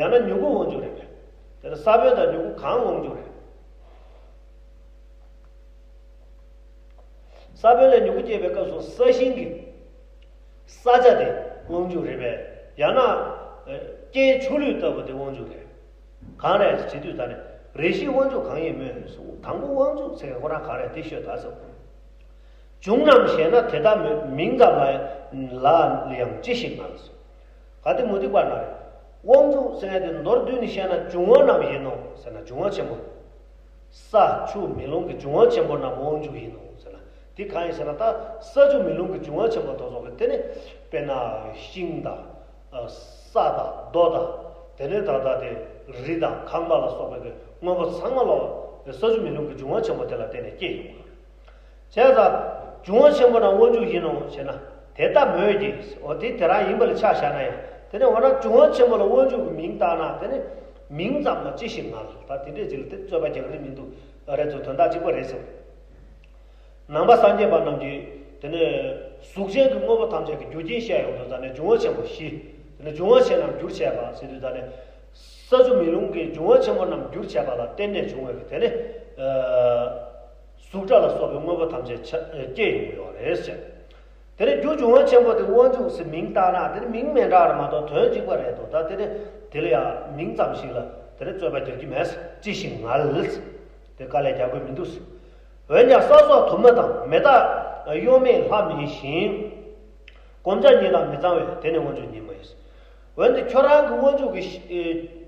ཡང་ན་མྱུ་གུ་དབང་ཕྱུག་རེད་པས། དེ་ལ་ས་བོན་དང་མྱུ་གུ་གང་དབང་ཕྱུག་རེད། ས་བོན་ལས་མྱུ་གུ་སྐྱེས་པའི་སྐབས་སུ་ས་ཞིང་གི་ས་ཆ་དེ་དབང་ཕྱུག་རེད་པས། ཡང་ན། རྐྱེན་ཆུ་ལུད་ལྟ་བུ་དེ་དབང་ཕྱུག་རེད། གང་རེད་ཟེར་དུས་ད་ནི། རེ་ཞིག་དབང་ཕྱུག་གང་ཡིན་མོད་ཟེར། དང་པོ་དབང་ཕྱུག་ཟེར་མཁན་ཁོ་རང་གང་རེད་དེ་ཤོད་ད་ཟེར། འབྱུང་རྣམས་ཞེ་ན་དེ་ལྟ་མོད། མིང་ཙམ་ལ་ལ་ཡང་ཅི་ཞིག་ངར་ཟེར། ག་དེ་མུ་སྟེགས་པ་རྣམས་རེད། དབང་ཕྱུག་ཟེར་མཁན་དེ་མདོར་བསྡུས་ནས་བཤད་ན་འབྱུང་བ་རྣམས་ཡིན་ནོ་ཟེར་ན། འབྱུང་བ་ཆེན་པོ། ས་ཆུ་མེ་རླུང་གི་འབྱུང་བ་ཆེན་པོ་རྣམས་དབང་ཕྱུག་ཡིན་ནོ་ཟེར་ན། དེ་གང་ཡིན་ཟེར་ན། ད་ས་ཆུ་མེ་རླུང་གི་འབྱུང་བ་ཆེན་པོ་དེ་ཚོ་གི་དེ་ནི། དཔེར་ན་ཤིང་དང་། ས་དང་རྡོ་དང་། དེ་ནས་ད་ལྟ་དེ་རི་དང་ཁང་པ་ལ་སོགས་པའི་གི་དངོས་པོ་ཚང་མ་ལོ། ས་ཆུ་མེ་རླུང་གི་འབྱུང་བ་ཆེན་པོ་དེ་ལ་བརྟེན་ནས་སྐྱེས་ཡོང་བ་རེད། བྱས་ཙང་། འབྱུང་བ་ཆེན་པོ་རྣམས་དབང་ཕྱུག་ཡིན་ནོ་ཞེ་ན། དེ་ལྟ་མོད་ཀྱི། འོ་དེ་དེ་རང་ཡིན་པ་ལ་ཆ་བཞག་ན་ཡང་། དེ་ནས་འོ་ན་འབྱུང་བ་ཆེན་པོ་ལ་དབང་ཕྱུག་གི་མིང་བཏགས་ན། དེ་ནི་མིང་ཙམ་ལ་ཅི་ཞིག་ངར། ད་དེ་འདྲས་ཅིག་ལ་དེ་རྩོད་པ་རྒྱག་རིན་མི་འདུག་རེད་དོ། དོན་དག་གཅིག་པ་རེད་ཟེར། ནང་པ་སངས་རྒྱས་པ་རྣམས་ཀྱིས་དེ་ནས་གཟུགས་ཅན་གྱི་དངོས་པོ་ཐམས་ཅད་ཀྱི་རྒྱུ་རྐྱེན་བཤད་ཡོང་དུས་ད་ནས་འབྱུང་བ་ཆེན་པོ་བཞི། དེ་ནས་འབྱུང་བ་ཆེ་རྣམས་རྒྱུར་བྱས་པ་ཟེར་དུས་ད་ནས། ས་ཆུ་མེ་རླུང་གི་འབྱུང་བ་ཆེན་པོ་རྣམས་རྒྱུར་བྱས་པ་ལ་བརྟེན་ནས་བྱུང་བའི་དེ་ནི། གཟུགས་སྒྲ་ལ་སོགས་པའི་དངོས་པོ་ཐམས་ཅད་ཆ་སྐྱེ་ཡོང་གི་ཡོད་རེད་ཟེར། དེ་ནི་རྒྱུ་འབྱུང་བ་ཆེན་པོ་དེ་དབང་ཕྱུག་ཟེར་མིང་བཏགས་ན། དེ་ནི་མིང་མི་འདྲ་བ་རེད་མ་གཏོགས་དོན་གཅིག་པ་རེད་དོ། ད་དེ་ནི་དེ་ལ་ཡང་མིང་ཙམ་ཞིག་ལ་དེ་ནི་རྩོད་པ་རྒྱག་གི་མེད། ཅི་ཞིག་ངར། དེ་དཀའ་ལས་རྒྱག་དགོས་མི་འདུག་འོན་ཀྱང་ས་སོགས་དུ་མ་དང་། མེ་སྟག་གཡོ་མེད་ལྷ་མིན་ཞིང་། བསྒོམ་བྱ་ཉིད་དང་མི་གཙང་བས། དེ་ནི་དབང་ཕྱུག་ཉིད་མ་ཡིན། འོན་ཏེ་ཁྱོད་རང་གི་དབང་ཕྱུག་གི་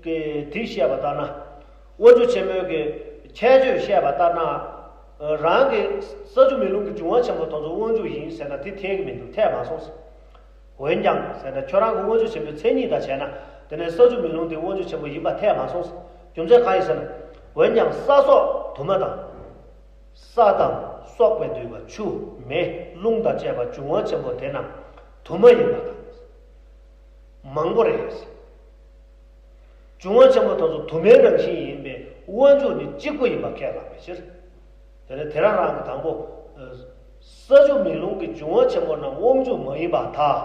གི་དེ་བཤད་པ་ལྟར་ན། དབང་ཕྱུག་ཆེན་མོའི་གི་ཁྱད་ཆོས་བཤད་པ་ལྟར་ན། རང་གི་ས་ཆུ་མེ་རླུང་གི་འབྱུང་བ་ཆེན་པོ་དེ་ཚོ་དབང་ཕྱུག་ཡིན་ཟེར་ན་དེ་འཐད་ཀྱི་མི་འདུག་འཐད་མ་སོང་། འོན་ཀྱང་ཟེར་ན་ཁྱོད་རང་གི་དབང་ཕྱུག་ཆེན་པོའི་མཚན་ཉིད་དང་བྱས་ན། དེ་ནས་ས་ཆུ་མེ་རླུང་དེ་དབང་ཕྱུག་ཆེན་པོ་ཡིན་པ་འཐད་མ་སོང་། རྒྱུ་མཚན་གང་ཡིན་ཟེར་ན། འོན་ཀྱང་ས་སོགས་དུ་མ་དང་། ས་དང་སོགས་པས་བསྡུས་པ་ཆུ་མེ་རླུང་དང་བཅས་པ་འབྱུང་བ་ཆེན་པོ་དེ་རྣམས་དུ་མ་ཡིན་པ་དང་། མང་པོ་རེད། འབྱུང་བ་ཆེན་པོ་དེ་ཚོ་དུ་མའི་རང་བཞིན་ཡིན་པས་དབང་ཕྱུག་ནི་གཅིག་པུ་ཡིན་པ་ཁས་བླངས་པའི་ཕྱིར། དེ་ནས་དེ་རང་རང་གི་དང་པོ། ས་ཆུ་མེ་རླུང་གི་འབྱུང་བ་ཆེན་པོ་རྣམས་དབང་ཕྱུག་མ་ཡིན་པར་ཐལ།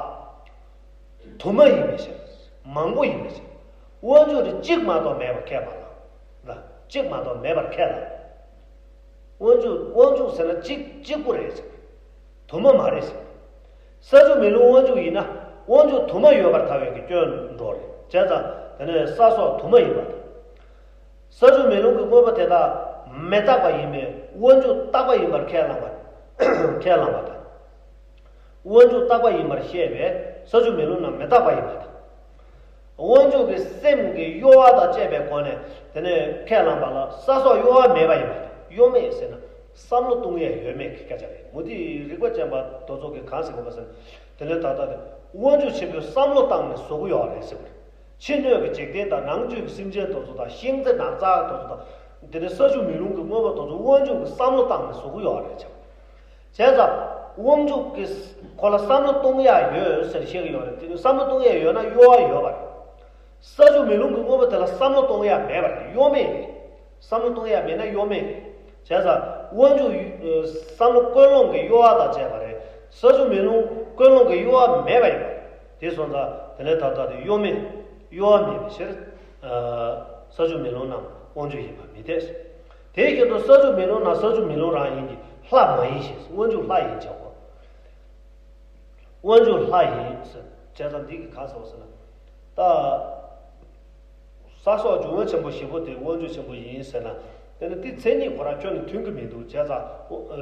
དུ་མ་ཡིན་པའི་ཕྱིར། མང་པོ་ཡིན་པའི་ཕྱིར། དབང་ཕྱུག་དེ་གཅིག་མ་གཏོགས་མེད་པར་ཁས་པ་ལ། ལ་གཅིག་མ་གཏོགས་མེད་པར་ཁས་ལ། དབང་ཕྱུག་དབང་ཕྱུག་ཟེར་ན་གཅིག་གཅིག་པུ་རེད་ཟེར། དུ་མ་མ་རེད་ཟེར། ས་ཆུ་མེ་རླུང་དབང་ཕྱུག་ཡིན་ན་དབང་ཕྱུག་དུ་མ་ཡོད་པར་ཐལ་བའི་གི་སྐྱོན་འགྲོ་རེད། བྱས་ཙང་དེ་ནས་ས་སོགས་དུ་མ་ཡིན་པ་དང་། ས་ཆུ་མེ་རླུང་གི་དངོས་པོ་དེ་དག་མི་རྟག་པ་ཡིན་པས་དབང་ཕྱུག་རྟག་པ་ཡིན་པར་ཁས་བླངས་པ། ཁས་བླངས་པ་དང་། དབང་ཕྱུག་རྟག་པ་ཡིན་པར་བཤད་པས་ས་ཆུ་མེ་རླུང་རྣམས་མི་རྟག་པ་ཡིན་པ་དང་། དབང་ཕྱུག་གི་སེམས་ཀྱི་གཡོ་བ་དང་བཅས་པའི་སྒོ་ནས་དེ་ནས་ཁས་བླངས་པ་ལ་ས་སོགས་གཡོ་བ་མེད་པ་ཡིན་པ་དང་། གཡོ་མེད་ཟེར་ན་བསམ་བློ་གཏོང་ཡས་ཡོད་མེད་ཀྱི་སྐད་ཆ་རེད། མུ་སྟེགས་རིག་པ་ཅན་པ་དེ་ཚོ་གིས་གང་ཟེར་གི་ཡོད་པ་ཟེར་ན། དེ་ནས་ད་ལྟ་དེ་དབང་ཕྱུག་ཆེན་པོས་བསམ་བློ་བཏང་ནས་བཟོ་གི་ཡོད་རེད་ཟེར་བ་རེད། ཕྱི་སྣོད་ཀྱི་འཇིག་རྟེན་དང་ནང་བཅུད་ཀྱི་སེམས་ཅན་དེ་ཚོ་དང་ཤིང་རྩི་ནགས་ཚལ་དེ་ཚོ་དང་། དེ་ནས་ས་ཆུ་མེ་རླུང་གི་དངོས་པོ་དེ་ཚོ་དབང་ཕྱུག་གིས་བསམ་བློ་བཏང་ནས་བཟོ་གི་ཡོད་རེད་བྱས། བྱས་ཙང་དབང་ཕྱུག་གིས་ཁོ་ལ་བསམ་བློ་གཏོང་ཡ་ཡོད་ཟེར་བཤད་ཀྱི་ཡོད་རེད། དེ་ནི་བསམ་བློ་གཏོང་ཡ་ཡོད་ན་གཡོ་བ་ཡོད་པ་རེད། ས་ཆུ་མེ་རླུང་གི་དངོས་པོ་དེ་ལ་བསམ་བློ་གཏོང་ཡ་མེད་པ་རེད། གཡོ་མེད་རེད། བསམ་བློ་གཏོང་ཡ་མེད་ན་གཡོ་མེད་རེད། བྱས་ཙང་དབང་ཕྱུག་ཡུ་ཨ་བསམ་བློ་ཀུན་སློང་གི་གཡོ་བ་དང་བཅས་པ་རེད། ས་ཆུ་མེ་རླུང་ཀུན་སློང་གི་གཡོ་བ་མེད་པ་ཡིན་པ་རེད། དེ་སོང་ཙང་དེ་ལས་ད་ལྟ་དེ་གཡོ་མེད། གཡོ་བ་མེད་པའི་ཕྱིར། ཨ་ས་ཆུ་མེ་རླུང་རྣམས་དབང་ཕྱུག་ཡིན་པ་མི་འཐད། དེའི་ཕྱིར་དུ་ས་ཆུ་མེ་རླུང་རྣམས་ས་ཆུ་མེ་རླུང་རང་ཡིན་གྱི་ལྷ་མ་ཡིན་ཞེས། དབང་ཕྱུག་ལྷ་ཡིན་བྱའོ། དབང་ཕྱུག་ལྷ་ཡིན་ཟེར། བྱས་ཙང་འདི་གིས་གང་ཟེར་བ་ཟེར་ན། ད་ས་སོགས་འབྱུང་བ་ཆེན་པོ་བཞི་པོ་དེ་དབང་ཕྱུག་ཆེན་པོ་ཡིན་ཟེར་ན། དེ་ནི་དེ་མཚན་ཉིད་ཁོ་རང་ཁྱོན་ནས་མཐུན་གྱི་མི་འདུག་བྱས་ཙང་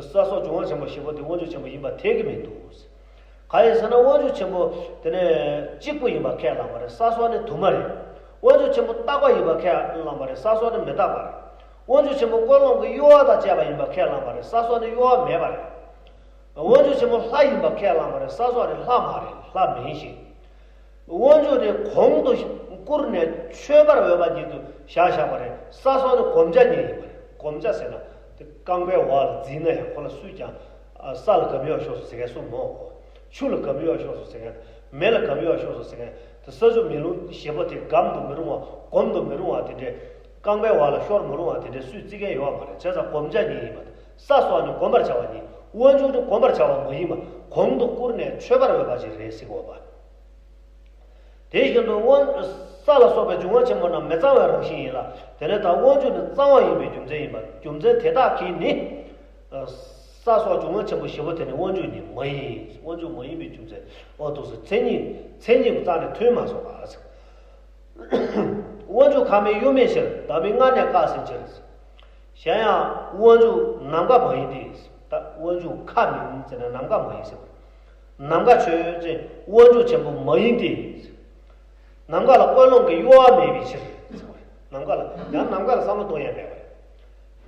ས་སོགས་འབྱུང་བ་ཆེན་པོ་བཞི་པོ་དེ་དབང་ཕྱུག་ཆེན་པོ་ཡིན་པ་འཐད་ཀྱི་མི་འདུག་གང་ཡིན་ཟེར་ན་དབང་ཕྱུག་ཆེན་པོ་དེ་ནི་གཅིག་པུ་ཡིན་པ་ཁས་བླངས་པ་རེད། ས་སོགས་ནི་དུ་མ་རེད། དབང་ཕྱུག་ཆེན་པོ་རྟག་པ་ཡིན་པ་ཁས་བླངས་པ་རེད། ས་སོགས་ནི་མི་རྟག་པ་རེད། དབང་ཕྱུག་ཆེན་པོ་ཀུན་སློང་གི་གཡོ་བ་དང་བཅས་པ་ཡིན་པ་ཁས་བླངས་པ་རེད། ས་སོགས་ནི་གཡོ་བ་མེད་པ་རེད། དབང་ཕྱུག་ཆེན་པོ་ལྷ་ཡིན་པ་ཁས་བླངས་པ་རེད། ས་སོགས་ནི་ལྷ་མ་རེད། ལྷ་མིན་ཞིང་། དབང་ཕྱུག་དེ་གོང་དུ་བཀུར་ནས་མཆོད་པར་འོས་པ་ཉིད་དུ་བཞག་བཞག་པ་རེད། ས་སོགས་ནི་བསྒོམ་བྱ་ཉིད་ཡིན་པ་རེད། བསྒོམ་བྱ་ཟེར་ན་དེ་རྐང་པའི་འོག་ལ་འཛིན་ན་ཡང་ཁོ་ལ་སུས་ཀྱང་ས་ལ་སྒབ་ཡོད་ཤོག་ཟེར་མཁན་སུ་མོ། ཆུ་ལ་སྒབ་ཡོད་ཤོག་ཟེར་མཁན། མེ་ལ་སྒབ་ཡོད་ཤོག་ཟེར་མཁན། དེ་ས་ཆུ་མེ་རླུང་བཞི་པོ་དེ་སྒམ་དུ་མི་རུང་བ་སྒོམ་དུ་མི་རུང་བ་དེ་འདྲས། རྐང་པའི་འོག་ལ་ཤོར་མི་རུང་བ་དེ་འདྲས་སུས་བརྩི་མཁན་ཡོད་མ་རེད། བྱས་ཙང་བསྒོམ་བྱ་ཉིད་ཡིན་པ་དང་། ས་སོགས་ནི་བསྒོམ་པར་བྱ་བ་ཉིད། དབང་ཕྱུག་ནི་བསྒོམ་པར་བྱ་བ་མ་ཡིན་པ་གོང་དུ་བཀུར་ནས་མཆོད་པར་འོས་པ་ཅིག་རེད་ཟེར་གོ་བ། དེ་བཞིན་དུ་དབང་ས་ལ་སོགས་པའི་འབྱུང་བ་ཆེན་པོ་རྣམས་མི་གཙང་བའི་རང་བཞིན་ཡིན་ལ། དེ་ནས་ད་དབང་ཕྱུག་ནི་གཙང་བ་ཡིན་པའི་རྒྱུ་མཚན་ཡིན་པ། རྒྱུ་མཚན་དེ་དག་གིས་ནི། ས་སོགས་འབྱུང་བ་ཆེན་པོ་བཞི་པོ་དེ་ནི་དབང་ཕྱུག་ཉིད་མ་ཡིན། དབང་ཕྱུག་མ་ཡིན་པའི་རྒྱུ་མཚན། འོ་འདུག་སེ་མཚན་ཉིད་མཚན་ཉིད་རྩ་ནས་མཐུན་མ་སོང་བ། དབང་ཕྱུག་ཁ་མིན་གཡོ་མེད་ཕྱིར། བདག་མིན་སྔར་ནས་བཀག་ཟིན་ཕྱིར། གཞན་ཡང་དབང་ཕྱུག་ནམ་མཁའ་མ་ཡིན་ཏེ། ད་དབང་ཕྱུག་ཁ་མིན་ཟེར་ན་ནམ་མཁའ་མ་ཡིན་ཟེར་བ། ནམ་མཁའ་ཆོས་ཅན་དབང་ཕྱུག་ཆེན་པོ་མ་ཡིན་ཏེ། ནམ་མཁའ་ལ་ཀུན་སློང་གི་གཡོ་བ་མེད་པའི་ཕྱིར་ཟེར་བ་རེད། ནམ་མཁའ་ལ་ཡང་ནམ་མཁའ་ལ་བསམ་བློ་གཏོང་ཡ་མེད་པ་རེད།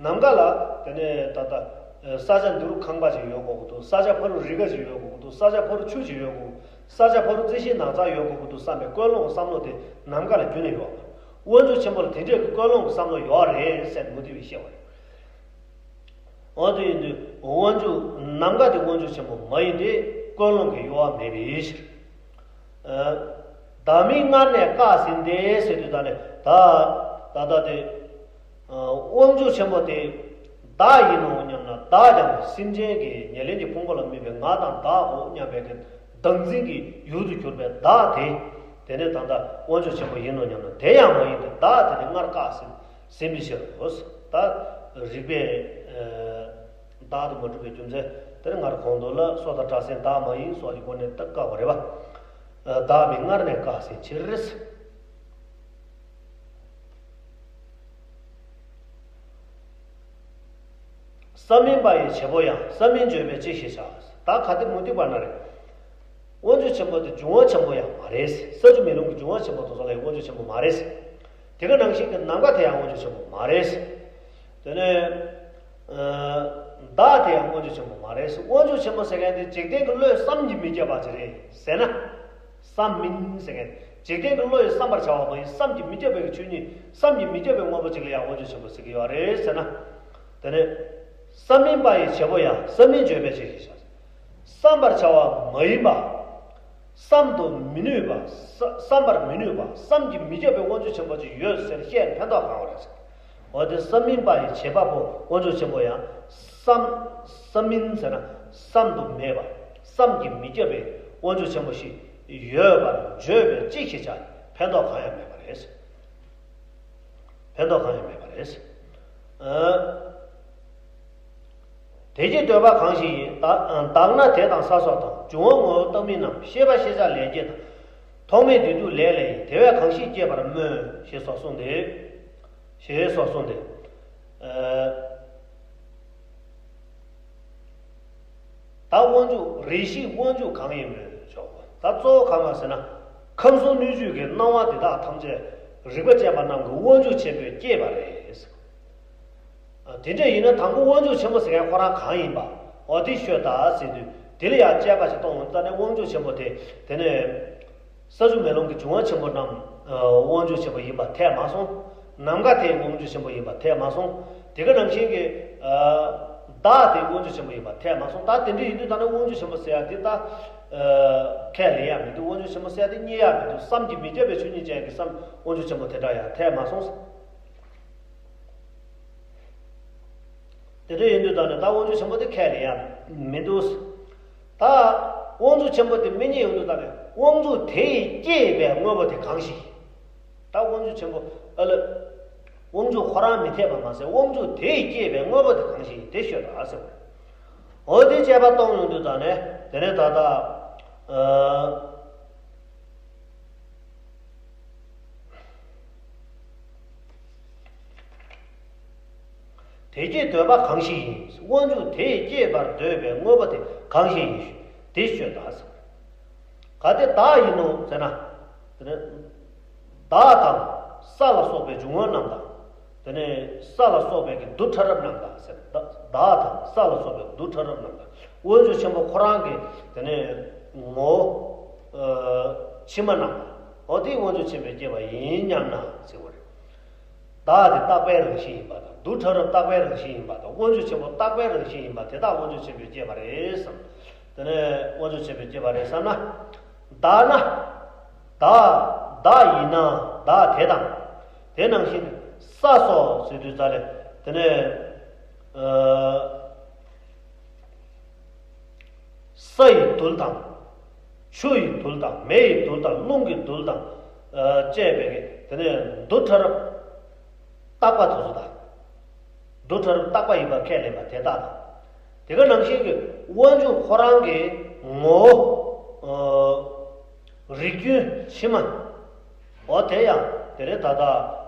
ནམ་མཁའ་ལ་དེ་ནས་ད་ལྟ་ས་ཆ་འདི་རུ་ཁང་པ་ཞིག་ཡོད་དགོས་ཀྱི་འདུག་ས་ཆ་ཕ་རུ་རི་ཁ་ཞིག་ཡོད་དགོས་ཀྱི་འདུག་ས་ཆ་ཕ་རུ་ཆུ་ཞིག་ཡོད་དགོས། ས་ཆ་ཕ་རུ་རྩི་ཤིང་ནགས་ཚལ་ཡོད་དགོས་ཀྱི་འདུག་བསམ་པའི་ཀུན་སློང་གི་བསམ་བློ་དེ་ནམ་མཁའ་ལ་རྒྱུན་ནས་ཡོད་པ། དབང་ཕྱུག་ཆེན་པོ་ལ་དེ་འདྲས་ཀྱི་ཀུན་སློང་གི་བསམ་བློ་ཡོད་རེད་ཟེར་མུ་སྟེགས་པས་བཤད་པ་རེད། འོ་དེ་ཡིན་དུས་དབང་ཕྱུག་ནམ་མཁའ་དེ་དབང་ཕྱུག་ཆེན་པོ་མ་ཡིན་ཏེ་ཀུན་སློང་གི་གཡོ་བ་མེད་པའི་ཕྱིར། བདག་མིན་སྔར་ནས་བཀག་ཟིན་ཏེ་ཟེར་དུས་ད་ནི་ད་ད་ལྟ་དེ། དབང་ཕྱུག་ཆེན་པོ་དེ་བདག་ཡིན་ནོ་སྙམ་ན། བདག་ཀྱང་སེམས་ཅན་གྱི་ཉེར་ལེན་གྱི་ཕུང་པོ་ལ་དམིགས་པའི་ང་དང་བདག་གོ་སྙམ་པའི་གི་བདག་འཛིན་གྱི་ཡུལ་དུ་གྱུར་པའི་བདག་དེ། དེ་ནི་ད་ལྟ་དབང་ཕྱུག་ཆེན་པོ་ཡིན་ནོ་སྙམ་ན། དེ་ཡང་མ་ཡིན་ཏེ། བདག་དེ་ནི་སྔར་བཀག་ཟིན་ཟིན་པའི་ཕྱིར་རོ། ད་རིགས་པས་བདག་ཏུ་མ་གྲུབ་པའི་རྒྱུ་མཚན་དེ་ནི་སྔར་གོང་དུ་ལ་སོ་དང་སྒྲ་སེན་བདག་མ་ཡིན་སོགས་ཀྱི་སྒོ་ནས་ད་བཀག་པ་རེད་པ། བདག་མིན་སྔར་ནས་བཀག་ཟིན་ཕྱིར། ས་མིན་པ་ཡི་བྱེད་པོ་ཡང་། ས་མིན་བརྗོད་པས་ཅི་ཞིག་བྱ། ད་ག་དེ་མུ་སྟེགས་པ་ན་རེ། དབང་ཕྱུག་ཆེན་པོ་དེ་འབྱུང་བ་ཆེན་པོ་ཡང་མ་རེད། ས་ཆུ་མེ་རླུང་གི་འབྱུང་བ་ཆེན་པོ་དེ་ཚོ་ལ་ཡང་དབང་ཕྱུག་ཆེན་པོ་མ་རེད། དེ་ག་ནང་བཞིན་གྱི་ནམ་མཁའ་དེ་ཡང་དབང་ཕྱུག་ཆེན་པོ་མ་རེད། དེ་ནས་བདག་དེ་ཡང་དབང་ཕྱུག་ཆེན་པོ་མ་རེད། དབང་ཕྱུག་ཆེན་པོ་ཟེར་མཁན་དེ་འཇིག་རྟེན་གྱི་བློས་བསམ་གྱིས་མི་ཁྱབ་པ་ཅིག་རེད་ཟེར་ན། ས་མིན་ཟེར་མཁན། འཇིག་རྟེན་གྱི་བློ་ཡིས་བསམ་པར་བྱ་བ་མ་ཡིན། བསམ་གྱིས་མི་ཁྱབ་པའི་ཆོས་ཉིད། བསམ་གྱིས་མི་ཁྱབ་པའི་དངོས་པོ་གཅིག་ལ་ཡང་མངོན་བརྗོད་ཆེན་པོ་ཟེར་གྱི་ཡོད་རེད་ཟེར་ན། དེ་ནས་བསམ་མིན་པ་ཡི་བྱེད་པོ་ཡང་བསམ་མིན་བརྗོད་པའི་ཕྱིར་ཞེས་བྱ། བསམ་པར་བྱ་བ་མ་ཡིན་པ། བསམ་དུ་མི་ནུས་པ། བསམ་པར་མི་ནུས་པ། བསམ་གྱིས་མི་ཁྱབ་པའི་མངོན་བརྗོད་ཆེན་པོ་ཅིག་ཡོད་ཟེར་བཤད་ཕན་ཐོགས་གང་བ་རེད་ཟེར། འོ་དེ་བསམ་མིན་པ་ཡི་བྱེད་པ་པོ་མངོན་བརྗོད་ཆེན་པོ་ཡང་བསམ། བསམ་མིན་ཟེར་ན་བསམ་དུ་མེད་པ། བསམ་གྱིས་མི་ཁྱབ་པའི་མངོན་བརྗོད་ཆེན་པོ་ཞིག་ཡོད་པར་བརྗོད་པའི་གཅིག་ཞིག་ཀྱང་ཕན་ཐོགས་གང་ཡང་མེད་པ་རེད། ཕན་ཐོགས་གང་ཡང་མེད་པ་རེད། ཨ། དེ་ཀྱི་འདོད་པ་གང་ཞིག་ཡིན། བདག་བདག་ན་དེ་དང་ས་སོགས་དང་། འབྱུང་བ་ངོ་བོ་བརྟགས་མིན་རྣམས། ཤེས་པ་ཤེས་བྱ་ལས་སྐྱེས་དང་། ཐོག་མེད་བདེ་སྡུག་ལས་ལས་ཡིན། དེ་བས་གང་ཞིག་སྐྱེས་པར་སྨོས། ཞེས་སོགས་གསུངས་ཏེ། ཞེས་སོགས་གསུངས་ཏེ། ཨ། ད་དབང་ཕྱུག་རེ་ཞིག་དབང་ཕྱུག་གང་ཡིན་མོད་ཆོག་གོ། ད་གཙོ་བོ་གང་ལ་ཟེར་ན། ཁམས་གསུམ་སྣོད་བཅུད་ཀྱི་སྣང་བ་འདི་དག་ཐམས་ཅད་རིག་པ་ཅན་པ་རྣམས་ཀྱི་དབང་ཕྱུག་ཆེན་པོས་བསྐྱེད་པ་རེད། དེ་འདྲ་ཡིན་ན་དང་པོ་དབང་ཕྱུག་ཆེན་པོ་ཟེར་མཁན་ཁོ་རང་གང་ཡིན་པ། འོ་དེ་ཤོད་དང་ཟེར་དུས། དེ་ལ་ཡང་དཔྱད་པ་ཞིག་གཏོང་ཡོང་ཙང་ནས་དབང་ཕྱུག་ཆེན་པོ་དེ། དེ་ནས་ས་ཆུ་མེ་རླུང་གི་འབྱུང་བ་ཆེན་པོ་རྣམས་དབང་ཕྱུག་ཆེན་པོ་ཡིན་པ་འཐད་མ་སོང་། ནམ་མཁའ་དེ་དབང་ཕྱུག་ཆེན་པོ་ཡིན་པ་འཐད་མ་སོང་། དེ་ག་ནང་བཞིན་གྱི་བདག་དེ་དབང་ཕྱུག་ཆེན་པོ་ཡིན་པ་འཐད་མ་སོང་། ད་དེ་འདྲ་ཡིན་དུས་ད་ནི་དབང་ཕྱུག་ཆེན་པོ་ཟེར་ཡ་དེ་ད་ཁས་ལེན་ཡ་མི་འདུག། དབང་ཕྱུག་ཆེན་པོ་ཟེར་ཡ་དེ་རྙེད་ཡ་མི་འདུག། བསམ་གྱིས་མི་ཁྱབ་པའི་ཆོས་ཉིད་ཅན་གྱི་བསམ་དབང་ཕྱུག་ཆེན་པོ་དེ་འདྲ་ཡང་འཐད་མ་སོང་། དེ་འདྲ་ཡིན་དུས་ད་ནི་ད་དབང་ཕྱུག་ཆེན་པོ་དེ་ཁས་ལེན་ཡ་མི་འདུག། ད་དབང་ཕྱུག་ཆེན་པོ་དེ་མི་རྙེད་ཡོང་དུས་ད་ནི་དབང་ཕྱུག་དེ་ཡིས་བསྐྱེད་པའི་དངོས་པོ་དེ་གང་ཞིག། ད་དབང་ཕྱུག་ཆེན་པོ་ཨ་ལ། དབང་ཕྱུག་ཁོ་རང་མི་འཐད་པ་མ་ཟད་དབང་ཕྱུག་དེས་བསྐྱེད་པའི་དངོས་པོ་དེ་གང་ཞིག་དེ་ཤོད་དང་ཟེར་བ་རེད། འོ་དེ་དཔྱད་པ་གཏོང་ཡོང་དུས་ད་ནས་དེ་ནས་ད་ལྟ། དེ་སྐྱེད་འདོད་པ་གང་ཞིག་ཡིན། དབང་ཕྱུག་དེས་བསྐྱེད་པར་འདོད་པའི་དངོས་པོ་དེ་གང་ཞིག་ཡིན། དེ་ཤོད་དང་ཟེར། གལ་ཏེ་བདག་ཡིན་ནོ་ཟེར་ན། དེ་ནས་བདག་དང་ས་ལ་སོགས་པའི་འབྱུང་བ་རྣམས་དང་། དེ་ནས་ས་ལ་སོགས་པའི་གི་རྡུལ་ཕྲ་རབ་རྣམས་དང་ཟེར། བདག་བདག་དང་ས་ལ་སོགས་པའི་རྡུལ་ཕྲ་རབ་རྣམས་དང་། དབང་ཕྱུག་ཆེན་པོ་ཁོ་རང་གི་དེ་ནས་ངོ་བོ་ཕྱི་མ་རྣམས་དང་། འོ་དེ་དབང་ཕྱུག་ཆེན་པོས་བསྐྱེད་པ་ཡིན་སྙམ་ན་ཟེར་བ་རེད། བདག་དེ་རྟག་པའི་རང་བཞིན་ཡིན་པ་དང་། རྡུལ་ཕྲ་རབ་རྟག་པའི་རང་བཞིན་ཡིན་པ་དང་། དབང་ཕྱུག་ཆེན་པོ་རྟག་པའི་རང་བཞིན་ཡིན་པ་དེ་དག་དབང་ཕྱུག་ཆེན་པོས་བསྐྱེད་པ་རེད་བསམ། དེ་ནས་དབང་ཕྱུག་ཆེན་པོས་བསྐྱེད་པ་རེད་བསམ་ན། བདག་ན། བདག་བདག་ཡིན་ན་བདག་དེ་དང་། དེ་ནང་བཞིན་ས་སོགས་ཟེར་དུས་ཙ་ལས་དེ་ནས། ས་ཡི་རྡུལ་དང་། ཆུ་ཡི་རྡུལ་དང་། མེ་ཡི་རྡུལ་དང་། རླུང་གི་རྡུལ་དང་། བཅས་པའི་དེ་ནས་རྡུལ་ཕྲ་རབ་རྟག་པ་དེ་ཚོ་དང་། རྡུལ་ཕྲ་རབ་རྟག་པ་ཡིན་པ་ཁས་ལེན་པ་དེ་དག་དང་། དེ་ག་ནང་བཞིན་གྱི་དབང་ཕྱུག་ཁོ་རང་གི་ངོ་བོ། རིགས་རྒྱུན་ཕྱི་མ། འོ་དེ་ཡང་དེ་ནས་ད་ལྟ་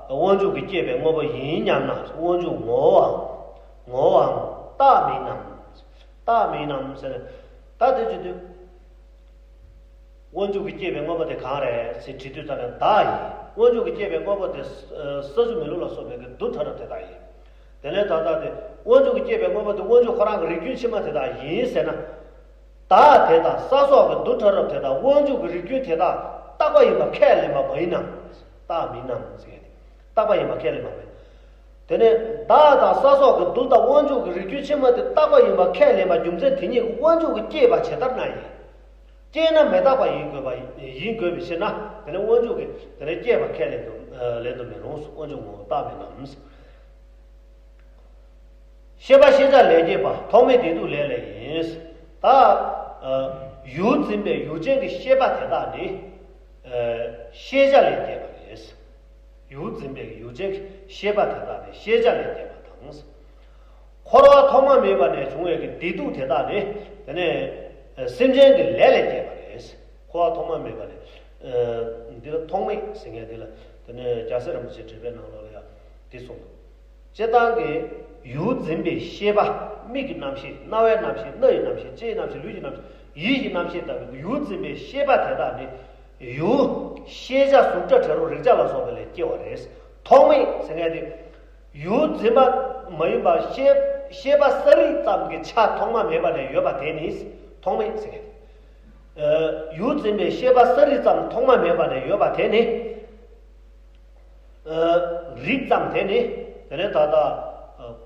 དབང་ཕྱུག་གིས་བསྐྱེད་པའི་དངོས་པོ་ཡིན་སྙམ་ན། དབང་ཕྱུག་ངོ་བོའམ་ངོ་བོའམ་རྟག་མིན་ནམ། རྟག་མིན་ནམ་ཟེར་ནས་ད་དེ་བྱེད་དུས། དབང་ཕྱུག་གིས་བསྐྱེད་པའི་དངོས་པོ་དེ་གང་རེད་ཟེར་དྲི་དུས་ཙ་ནས་བདག་ཡིན། དབང་ཕྱུག་གིས་བསྐྱེད་པའི་དངོས་པོ་དེ་ས་ཆུ་མེ་རླུང་ལ་སོགས་པའི་གི་རྡུལ་ཕྲ་རབ་དེ་དག་ཡིན། དེ་ནས་ད་ལྟ་དེ་དབང་ཕྱུག་གིས་བསྐྱེད་པའི་དངོས་པོ་དེ་དབང་ཕྱུག་ཁོ་རང་གི་རིགས་རྒྱུན་ཕྱི་མ་དེ་དག་ཡིན་ཟེར་ན། བདག་དེ་དང་ས་སོགས་ཀྱི་རྡུལ་ཕྲ་རབ་དེ་དག་དབང་ཕྱུག་གི་རིགས་རྒྱུན་དེ་དག་རྟག་པ་ཡིན་པ་ཁས་ལེན་པ་མ་ཡིན་ནམ། རྟག་མིན་ནམ་ཟེར་ཏེ། རྟག་པ་ཡིན་པ་ཁས་ལེན་པ་མིན། དེ་ནས་བདག་དང་ས་སོགས་ཀྱི་རྡུལ་དང་དབང་ཕྱུག་གི་རིགས་རྒྱུན་ཕྱི་མ་དེ་རྟག་པ་ཡིན་པ་ཁས་ལེན་པ་རྒྱུ་མཚན་དེ་ཉིད་ཀྱིས་དབང་ཕྱུག་གིས་བསྐྱེད་པ་ཇི་ལྟར་ན་ཡང་། བསྐྱེད་ན་མི་རྟག་པ་ཡིན་དགོས་པ་ཡིན་དགོས་པའི་ཕྱིར་ན། དེ་ནས་དབང་ཕྱུག་གིས་དེ་ནས་བསྐྱེད་པ་ཁས་ལེན་དུ་ལེན་དུ་མི་རུང་། དབང་ཕྱུག་ངོ་བོ་རྟག་མིན་ནམ། ཤེས་པ་ཤེས་བྱ་ལས་སྐྱེས་པ། ཐོག་མེད་བདེ་སྡུག་ལས་ལས་ཡིན། ད་ཡུལ་འཛིན་པའི་ཡུལ་ཅན་གྱི་ཤེས་པ་དེ་དག་ནི་ཤེས་བྱ་ལས་སྐྱེས་པ་རེད། ཡུལ་འཛིན་པའི་ཡུལ་ཅན་གྱི་ཤེས་པ་དེ་དག་ནི་ཤེས་བྱ་ལས་སྐྱེས་པ་དང་། འཁོར་བ་ཐོག་མ་མེད་པ་ནས་བྱུང་བའི་གི་བདེ་སྡུག་དེ་དག་ནི་དེ་ནས་སེམས་ཅན་གྱི་ལས་ལས་སྐྱེས་པ་རེད། འཁོར་བ་ཐོག་མ་མེད་པ་ནས། འདི་ལ་ཐོག་མེད་ཟེར་མཁན་འདི་ལ་དེ་ནས་རྒྱལ་སྲས་རིན་པོ་ཆེའི་འགྲེལ་པའི་ནང་ལོགས་ལ་ཡང་འདི་གསུངས་འདུག། སྤྱིར་བཏང་གི་ཡུལ་འཛིན་པའི་ཤེས་པ། མིག་གི་རྣམ་ཤེས། རྣ་བའི་རྣམ་ཤེས། སྣ་ཡི་རྣམ་ཤེས། ལྕེའི་རྣམ་ཤེས། ལུས་ཀྱི་རྣམ་ཤེས། ཡིད་ཀྱི་རྣམ་ཤེས་ལྟ་བུའི་ཡུལ་འཛིན་པའི་ཤེས་པ་དེ་དག་ནི་ཡུལ་ཤེས་བྱ་གཟུགས་སྒྲ་དྲི་རོ་རེག་བྱ་ལ་སོགས་པ་ལས་སྐྱེ་བ་རེད། ཐོག་མེད་ཟེར་མཁན་དེ་ཡུལ་འཛིན་པ་མ་ཡིན་པ་ཤེས་ཤེས་པ་གསལ་རིག་ཙམ་གྱི་ཆ་ཐོག་མ་མེད་པ་ནས་ཡོད་པ་དེ་ནི་ཐོག་མེད་ཟེར་མཁན་དེ། ཡུལ་འཛིན་པའི་ཤེས་པ་ས་རིག་ཙམ་ཐོག་མ་མེད་པ་ནས་ཡོད་པ་དེ་ནི། རིག་ཙམ་དེ་ནི། དེ་ནས་ད་ལྟ་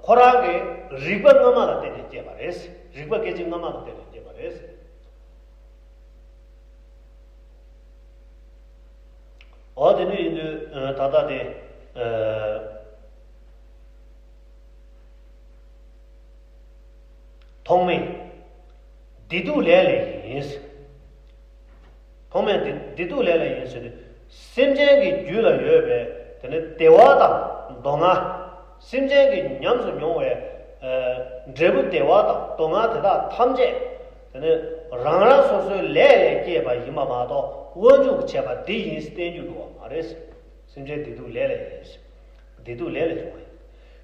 ཁོ་རང་གི་རིག་པ་སྔ་མ་ལ་བརྟེན་ནས་སྐྱེས་པ་རེད། རིག་པ་སྐད་ཅིག་སྔ་མ་ལ་བརྟེན་ནས་སྐྱེས་པ་རེད། འོ་དེ་འདྲ་ཡིན་དུས་ད་ལྟ་དེ། ཐོག་མེད་བདེ་སྡུག་ལས་ལས་ཡིན། ཐོག་མེད་བདེ་བདེ་སྡུག་ལས་ལས་ཡིན་ཟེར་དུས། སེམས་ཅན་གྱི་རྒྱུད་ལ་ཡོད་པའི་དེ་ནི་བདེ་བ་དང་སྡུག་བསྔལ། སེམས་ཅན་གྱིས་ཉམས་སུ་མྱོང་བའི་འབྲས་བུ་བདེ་བ་དང་སྡུག་བསྔལ་དེ་དག་ཐམས་ཅད་དེ་ནི་རང་རང་སོ་སོའི་ལས་ལས་སྐྱེས་པ་ཡིན་པ་མ་གཏོགས་དབང་ཕྱུག་གིས་བྱས་པ་འདི་ཡིན་ཟེར་བསྟན་རྒྱུ་འདུག་པ་མ་རེད། སེམས་ཅན་བདེ་སྡུག་ལས་ལས་ཡིན། བདེ་སྡུག་ལས་ལས་བྱུང་བ་ཡིན།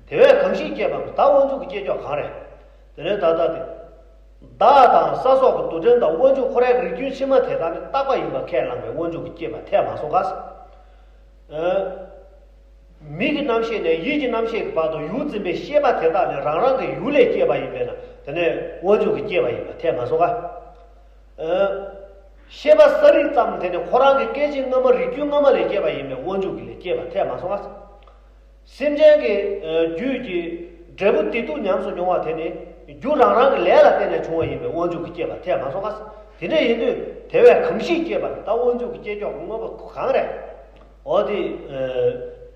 དེ་བས་གང་ཞིག་སྐྱེས་པ་ད་དབང་ཕྱུག་གི་སྐྱེས་ཕྱོགས་གང་རེད། དེ་ནས་ད་ལྟ་དེ། བདག་དང་ས་སོགས་ཀྱི་དུག་ཕྲན་དང་དབང་ཕྱུག་ཁོ་རའི་རིགས་རྒྱུན་ཕྱི་མ་དེ་དག་ནི་རྟག་པ་ཡིན་པ་ཁས་བླངས་པའི་དབང་ཕྱུག་གི་སྐྱེས་པ་ཐལ་མ་སོང་ག། མིག་གི་རྣམ་ཤེས་ནས་ཡིད་ཀྱི་རྣམ་ཤེས་ཀྱི་བར་དུ་ཡུལ་འཛིན་པའི་ཤེས་པ་དེ་དག་ནི་རང་རང་གི་ཡུལ་ལས་སྐྱེས་པ་ཡིན་པས་ན་དེ་ནས་དབང་ཕྱུག་གི་སྐྱེས་པ་ཡིན་པ་ཐལ་མ་སོང་ག། ཤེས་པ་ས་རིག་ཙམ་དེ་ནི་ཁོ་རང་གི་སྐད་ཅིག་སྔ་མ་རིགས་རྒྱུན་སྔ་མ་ལས་སྐྱེས་པ་ཡིན་པས་དབང་ཕྱུག་གི་ལས་སྐྱེས་པ་ཐལ་མ་སོང་ང་། སེམས་ཅན་གྱི་རྒྱུད་ཀྱི་འབྲས་བུ་བདེ་སྡུག་ཉམས་སུ་མྱོང་བ་དེ་ནི་རྒྱུ་རང་རང་གི་ལས་ལ་བརྟེན་ནས་བྱུང་བ་ཡིན་པས་དབང་ཕྱུག་གི་སྐྱེས་པ་ཐལ་མ་སོང་ང་། དེ་འདྲ་ཡིན་དུས་དེ་བས་གང་ཞིག་སྐྱེས་པ་ནི་ད་དབང་ཕྱུག་གི་སྐྱེས་ཕྱོགས་ཀྱི་དངོས་པོ་གང་རེད། འོ་དེ།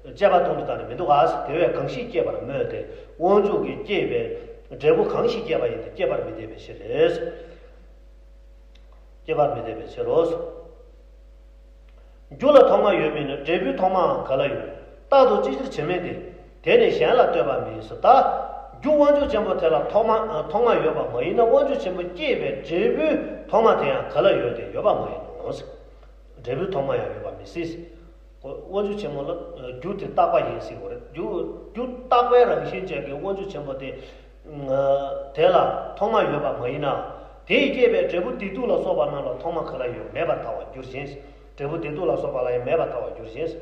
དཔྱད་པ་གཏོང་དུས་ད་ནི་མི་འདུག་ག། དེ་བས་གང་ཞིག་སྐྱེས་པར་སྨོས་ཏེ་དབང་ཕྱུག་གི་སྐྱེས་པའི་འབྲས་བུ་གང་ཞིག་སྐྱེས་པ་ཡིན་ཏེ་སྐྱེས་པར་མི་འཐད་པའི་ཕྱིར། སྐྱེས་པར་མི་འཐད་པའི་ཕྱིར་རོ། རྒྱུ་ལ་ཐོག་མ་ཡོད་མིན་ན་འབྲས་བུའི་ཐོག་མའང་ག་ལ་ཡོད། རྟག་ཏུ་ཅི་ཕྱིར་བྱེད་མིན་ཏེ། དེ་ནི་གཞན་ལ་ལྟོས་པ་མིན་ཟེར་ད། རྒྱུ་དབང་ཕྱུག་ཆེན་པོ་དེ་ལ་ཐོག་མ་ཐོག་མ་ཡོད་པ་མ་ཡིན་ན་དབང་ཕྱུག་ཆེན་པོ་སྐྱེས་པའི་འབྲས་བུའི་ཐོག་མ་དེ་ཡང་ག་ལ་ཡོད་དེ་ཡོད་པ་མ་ཡིན་ནོ། འབྲས་བུའི་ཐོག་མ་ཡང་ཡོད་པ་མི་སྲིད། དབང་ཕྱུག་ཆེན་མོ་ལ་རྒྱུ་དེ་རྟག་པ་ཡིན་སྲིད་དགོས་རེད། རྒྱུ་རྒྱུ་རྟག་པའི་རང་བཞིན་ཅན་གྱི་དབང་ཕྱུག་ཆེན་པོ་དེ། དེ་ལ་ཐོག་མ་ཡོད་པ་མ་ཡིན་ན། དེས་བསྐྱེད་པའི་འབྲས་བུ་བདེ་སྡུག་ལ་སོགས་པ་རྣམས་ལ་ཐོག་མ་ག་ལ་ཡོད་མེད་པར་ཐལ་བར་འགྱུར་ཞིང་། འབྲས་བུ་བདེ་སྡུག་ལ་སོགས་པ་ལ་ཡང་མེད་པར་ཐལ་བར་འགྱུར་ཞིང་།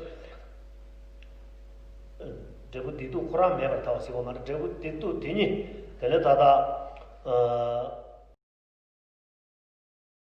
འབྲས་བུ་བདེ་སྡུག་ཁོ་རང་མེད་པར་ཐལ་བ་ཟེར་བ་མ་རེད། འབྲས་བུ་བདེ་སྡུག་དེ་ཉིད་དེ་ལས་ད་ལྟ།